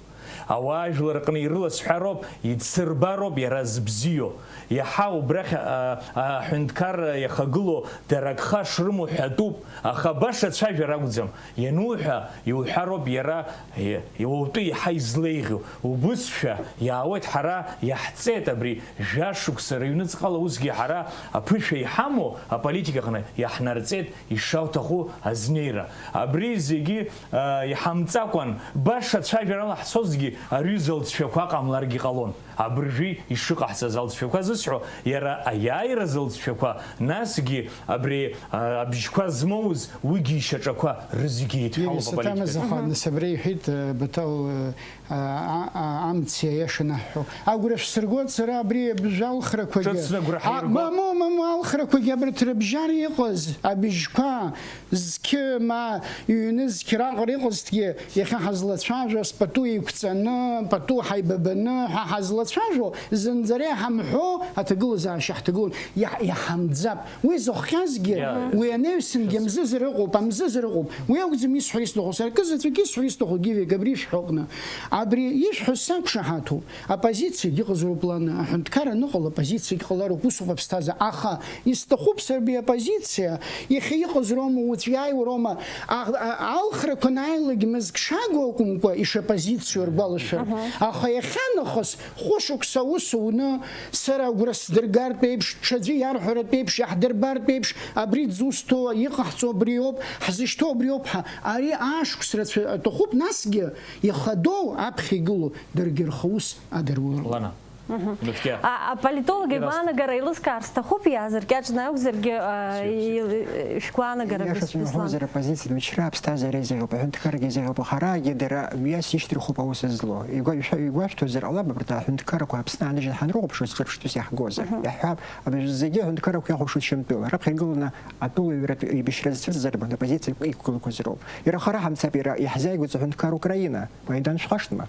Ауаа жәлар рҟны ирыласҳәароуп, идсырбароуп иара збзиоу. Иаҳа убрахь, а, а, аҳәынҭқарра иахагылоу дара агха шрымоу ҳәатәуп, аха баша цәажәара акәӡам. Иануҳәа, иуҳәароуп иара, е, уаутәы иаҳа излеиӷьу. Убысшәа иаауеит, ҳара иаҳҵеит абри жәашықәса рыҩныҵҟала, усгьы ҳара аԥышәа иҳамоу аполитика аҟны иаҳнарҵеит ишауҭаху азнеира. Абри зегьы, а, иҳамҵакәан, баша цәажәарала ҳцозҭгьы, аҩыза лҵшәақәа ҟамларгьы ҟалон. Абыржәы ишыҟаҳҵаз алҵшәақәа зысҳәо, иара аиааира зылҵшәақәа, насгьы абри, а, абжьқәа змоуз уигьы ишьаҿақәа рызегьы еидҳәалоуп. Иара саҭамыз аполитика. Аха, нас абра иҳәеит, э, Баҭал, э, а, а, а, амц иаиаша анаҳҳәо. Агәра шәсыргоит сара абри абжьы алхрақәагьы. Ҿыцны агәра А, ҳаирго. Мамоу, мамоу, алхрақәагьы абарҭ рыбжьара иҟаз абжьқәа, зқьы ма ҩны зқьы раҟара иҟазҭгьы, иахьа ҳазлацәажәаз пату еиқәҵаны, пату ҳаибабаны ҳәа ҳазлацәажәо, зынӡа ара иҳамҳәо аҭагылазаашьа ҳҭагылан, иаҳ-, иҳамӡап. Уи зыхҟьазгьы, Иа- уи анаҩсангьы мзызар ыҟоуп, амзызар ыҟоуп. Уи акәӡам исҳәар исҭаху. Сара акы заҵәык исҳәар исҭаху, Гиви Габри ишәҳәо аҟны. Абри ишәҳәо сақәшаҳаҭуп. Оппозициагьы ыҟазароуп ланы, аҳәынҭқар аныҟало, оппозициагьы ҟалароуп, усоуп аԥсҭазаара. Аха исҭахуп сара абри аоппозициа иахьа иҟаз роума, уаҵә иааиуа роума, а-, а-, алхрақәа анааилак мызк шагу акәымкәа, ишоппозициоу ргәалашәароуп. Аха иахьанахыс хәышықәса аус уны, сара агәра сдыргартә еиԥш, ҽаӡәы иарҳәаратә еиԥш, иаҳдырбартә еиԥш, абри дзусҭоу, иҟаҳҵо абриоуп, ҳзышьҭоу абриоуп ҳәа, ари аашықәс рацәа аҭахуп, насгьы ихадоу аԥхьа игылоу даргьы рхаус адыруа. Лана. Мгм. Мыцкьа. А, аполитолог Здравствуйте. Игәаанагара еилыскаар сҭахуп, иаазыркьаҿны акәзаргьы, а, Сиуп, сиуп. и-, шәгәаанагара, Иашаҵәҟьа Беслан. Уҳәозар, оппозициа мчра аԥсҭазаара изыӷьуп, аҳәынҭқаргьы изыӷьуп, аха араагьы дара мҩас ишьҭырхуп аус злоу. Игәа-, ишәа-, игәашәҭозар ҟалап, абарҭ аҳәынҭқаррақәа Аԥсны ааныжьны ҳанрыхәаԥшуа зҿырԥштәыс иаҳгозар. Мгм. Иаҳҳәап, абыржә зегьы аҳәынҭқаррақәа иахәаԥшуеит шьамтәыла, раԥхьа игыланы атәыла ҩратә еибашьра зцәырҵзарбан, оппозициа иқәгылақәаз роуп. Иара хара ҳамцап, иара иаҳзааигәаз аҳәынҭқар Украина, Майдан шәхашҭма?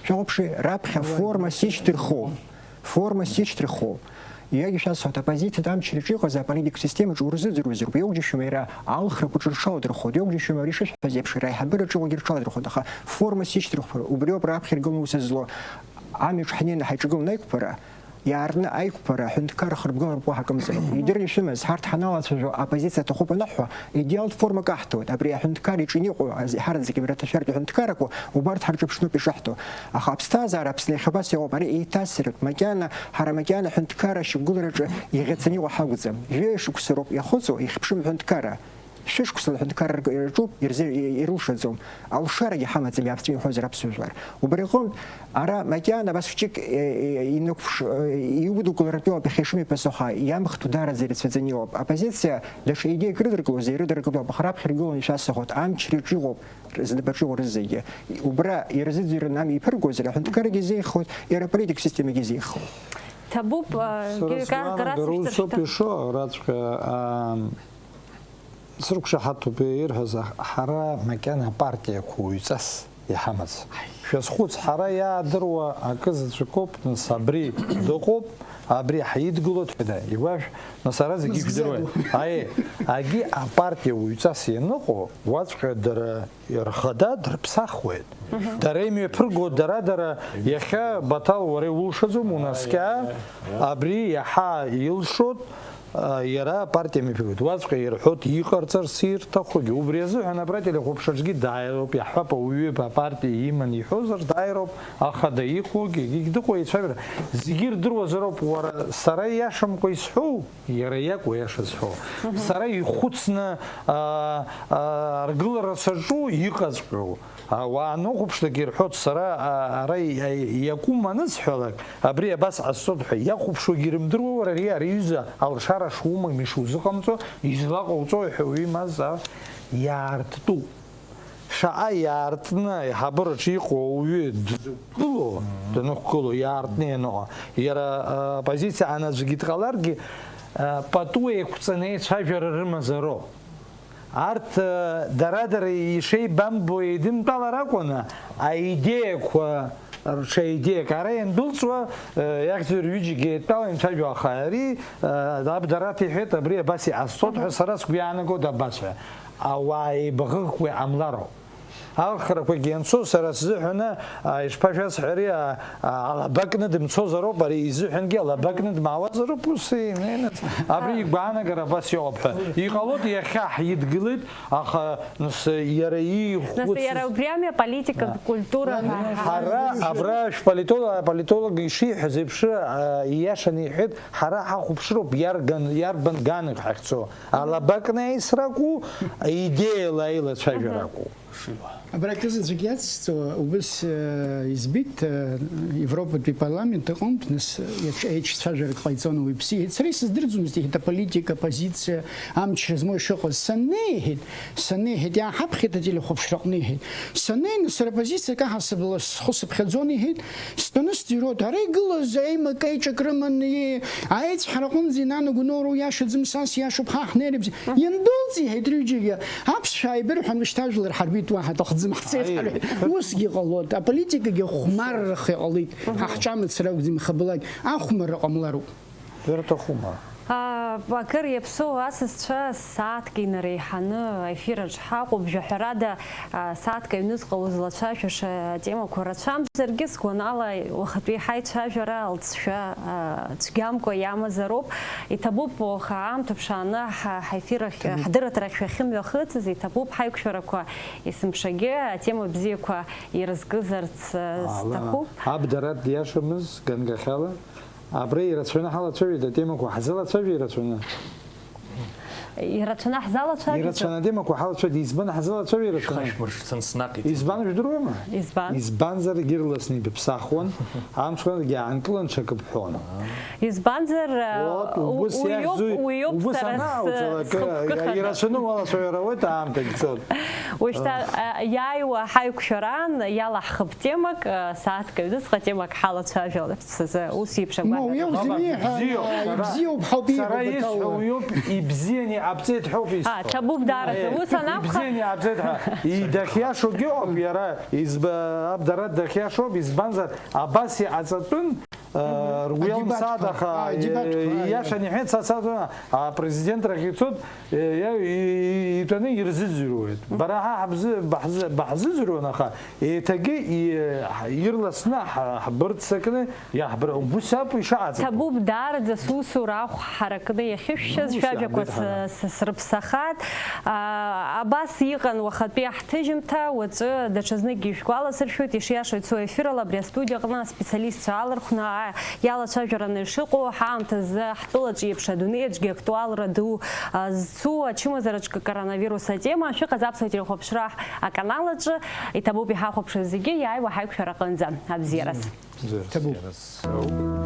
Шәахәаԥши, раԥхьа форма сишьҭырхуп. Форма сишьҭырхуп. Иагьы шәасҳәоит, оппозициатә амчраҿы иҟаз аполитикатә системаҿы урзыӡырҩызароуп. Иоуџьашьома иара алхрақәа рҿы рҽаладырхәуеит, иоуџьашьома ари шышәҳәаз еиԥш, иара аиҳабыра ҿыхәагьы рҽаладырхәуеит, аха форма сишьҭырхуп, убриоуп раԥхьа иргыланы ус злоу. Амҩаҿ ҳнеины ҳаиҿагыланы аиқәԥара, Иаартны аиқәԥара аҳәынҭқарра хырбгалартә уаҳа акымзароуп. Идырны ишәымаз, ҳарҭ ҳаналацәажәо, оппозициа аҭахуп анаҳҳәо, идеалтә формак аҳҭоит. Абри аҳәынҭқар иҿы иҟоу, ази-, ҳараӡәк имраҭашәартә аҳәынҭқаррақәа, убарҭ ҳарҿыԥшноуп ишаҳҭо. Аха аԥсҭазаара Аԥсны иахьа абас иҟоуп, ари еиҭасыртә, макьана, ҳара макьана аҳәынҭқарра шьақәгылараҿы иӷьацаны иҟоу ҳакәӡам. Жәаҩа шықәса роуп иахыҵуа, ихьыԥшым аҳәынҭқарра. Шәышықәсала аҳәынҭқарра рк-, ирҿуп, ирзы-, ирылшаӡом. Алшарагьы ҳамаӡам, иаԥҵәны иҳәозар аԥсуа жәлар. Убри аҟынтә, ара макьана абас хәҷык, э, э, инықәԥш-, э, иудукылартәу ауп, иахьа ишымҩаԥысуа ҳәа, иамхтәу даараӡа ирацәаӡаны иҟоуп. Оппозициа даҽа идеиак рыдыркылозар, ирыдыркылап, аха раԥхьа иргыланы ишәасҳәахоит, амчра иҿы иҟоуп, знапаҿы иҟоу рызегьы. Убра ирзыӡырҩраны амҩа иԥыргозар, аҳәынҭқаррагьы изеиӷьхоит, иара аполитик системагьы изеиӷьхоит. Ҭабуп, а, Сара геҩкар сгәаанагара карас усоуп ишьҭахьшәа. Ишыҟоу, араҵәҟьа, аа, Срықәшаҳаҭуп ирҳәаз, ҳара макьана апартиақәа уаҩҵас иҳамаӡам. Шәазхәыц, ҳара иаадыруа акы заҵәык ауп, нас абри дыҟоуп, абри ҳаидгылоит ҳәа, игәашә, нас ара зегьы Мызгзаду. Ижәдыруеит. Аиеи, агьи апартиа уаҩҵас ианыҟоу, уаҵәҟьа дара рхада дрыԥсахуеит. Дара имҩаԥырго, дара-дара, иахьа Баҭал уара иулшаӡом, унаскьа, абри иаҳа илшоит, а, иара апартиа мҩаԥыргоит. Уаҵәҟьа ирҳәоит, иҟарҵарц ирҭахугьы. Убри азыҳәан абра телехәаԥшраҿгьы дааироуп, иаҳҳәап, ауаҩы апартиа иман иҳәозар, дааироуп, ахада иҟоугьы, егьагь дыҟоу еицәажәара. Зегьы ирдыруазароуп, уара, сара ииашамкәа исҳәоу, иара иакәу аиаша зҳәо. Сара ихәыцны, а, а, аргылара саҿу иҟаҵәҟьоу. А, уаанухәаԥшлак ирҳәоит, сара, а, ара и-, а, иакәым анысҳәалак, абри абас ҟасҵоит ҳәа иахәаԥшуагьы ирымдыруа, уара ари, ари аҩыза алшара шумам, ишузыҟамҵо, излаҟауҵо ҳәа уимаз, а, иаарттәуп. Шаҟа иаартны аиҳабыраҿы иҟоу ауаҩы дықәгыло, данықәгыло, иаартны ианыҟа, иара, а, оппозициа анаӡәгьы дҟаларгьы, а, пату еиқәҵаны еицәажәара рымазароуп. Арҭ, э, дара-дара ишеибамбо еидымтәалар акәын, аидеиақәа, рҽеидеиак ара иандәылҵуа, э, иахьӡу рҩыџьагьы еидтәалан ицәажәо, аха ари, э, Абдараҭ иҳәеит, абри абас иҟасҵоит ҳәа сара сгәы иаанагоит абас ҳәа. Ауаа еибаӷыӷкуа иҟамлароуп. Алхрақәагьы ианцо сара сзыҳәаны, а, ишԥашәасҳәари, а, а, алаба кны дымцозароуп, ари изыҳәангьы алаба кны дмаауазароуп, ус инеины, абри игәаанагара абас иоуп ҳәа. Иҟалоит, иахьа ҳидгылеит, аха, нас, иара иихәыц- Нас иара убри ами аполитикатә культура ҳәа. Ҳара абра шәполитолог, аполитолог ишиҳәаз еиԥш, а, ииашаны иҳәеит, ҳара ҳахәаԥшроуп, иарган, иарбан ганахь ҳахьцо. Алаба кны аисракәу, аидеиала аилацәажәаракәу. Абра акы заҵәык иацсҵо, убыс, э, избеит, э, Европатәи апарламент аҟынтә, нас, э, еиҿ-, еиҿцәажәарак ҟаиҵон уаҩԥсы иҳәеит. Сара исыздырӡомызт, иҳәеит, аполитика, апозициа, амчра змоу ишыҟаз. Саннеи, иҳәеит, саннеи, иҳәеит, иаҳаԥхьеит ателехәаԥшраҟны, иҳәеит. Саннеи, нас, сара апозициа каҳасабала схы сыԥхьаӡон, иҳәеит, стәаны сӡырҩуан. Ара игылаз аимак-аиҿак рыманы, и-, аицҳара аҟынӡа инанаго, ноуроу иашаӡам, са сиашоуп, ҳа ҳнеирыбзи. Иандәылҵ, иҳәеит, рҩыџьагьы. Аԥсшәа ааибырҳәан, ушьҭа ажәлар ҳарбеит, уаҳа даҟаӡам ҳцеит, ҳәа. Усгьы ҟалоит. Аполитикагьы хәмаррахеит, иҟалеит. Ҳа ҳҿамацара акәӡам, ихабалак ахәмарра ҟамлароуп. Ирҭахума? А, акыр иаԥсоу асасцәа сааҭк инареиҳаны аефир аҿы ҳаҟоуп. Жәаҳәарада, а, сааҭк аҩныҵҟа узлацәажәаша атемақәа рацәамзаргьы, сгәанала, уахатәи ҳаицәажәара алҵшәа, а, цәгьамкәа иамазароуп. Иҭабуп, уаха аамҭа ԥшааны ҳа-, ҳаефир ахь, ҳдырраҭарахь шәахьымҩахыҵыз, иҭабуп ҳаиқәшәарақәа есымшагьы атема бзиақәа ирызкызарц, э, Ала, сҭахуп. Абдарат диашамыз, гангахьала. Абра ирацәаны ҳалацәажәеит атемақәа, ҳзалацәажәеи ирацәаны? Ирацәаны ҳзалацәажәеит. Ирацәаны атемақәа ҳалацәажәеит, избан ҳзалацәажәеи ирацәаны? Шәхашәмыршҭын, снаҟ иҵегь. Избан жәдыруама? Избан? Избанзар, ирласны ибыԥсахуан, амцхәнагьы аанкылан, ҽакы бҳәон. Избанзар, а, Вот, у-, убыс уиоуп, иахьӡу-, уиоуп убыс сара с-, анаауҵалак, схықәкыхада. Ирацәаны уалацәажәар ауеит, аамҭагь цот. Уажәшьҭа, а, иааиуа ҳаиқәшәараан иалаҳхып темак, а, сааҭк аҩныҵҟа темак ҳалацәажәаларц азы, ус еиԥш агәаҳәара. Уиоуп, зегьы иҳәа, бзиоуп, ибзиоуп ҳәа убиуа. Сара исҳәо уиоуп, ибзианы иҟабҵеит ҳәоуп исҳәо. А, ҭабуп даараӡа. Ус анакәха. Ибзианы иҟабҵеит ҳәа. Дахьиашоугьы ыҟоуп иара, изб-, Абдарат дахьиашоуп, избанзар, абас иҟаҵатәын. Ргәы иалымсааит, аха иашан иҳәеит, са саҭ апрезидентрахь ицоит, итәаны ирзыӡырҩуеит. Бара ҳа баҳзыӡырҩуан, аха еиҭагьы ирласны ҳбырццакны иаҳбыр-, убыс ауп ишаҟаҵатәу. Ҭабуп, даараӡа сусура ахә ҳаракны иахьышәшьаз, шәажәақәа срыԥсахат. Абас иҟан уахатәи аҳҭыжьымҭа, уаҵәы даҽазныкгьы шәгәаласыршәоит, ишиашоу ицо ефирала абри астудиаҟны аспециалистцәа алархәны иалацәажәараны ишыҟоу, ҳаамҭазы ҳтәылаҿ еиԥш адунеи аҿгьы актуалра ду зцу ачымазараҿгьы коронавирус атема, шәыҟаз Аԥсуа телехәаԥшра аканал аҿы, иҭабуп иҳахәаԥшуа зегьы, иааиуа ҳаиқәшәараҟынӡа. Абзиараз. Ҭабуп.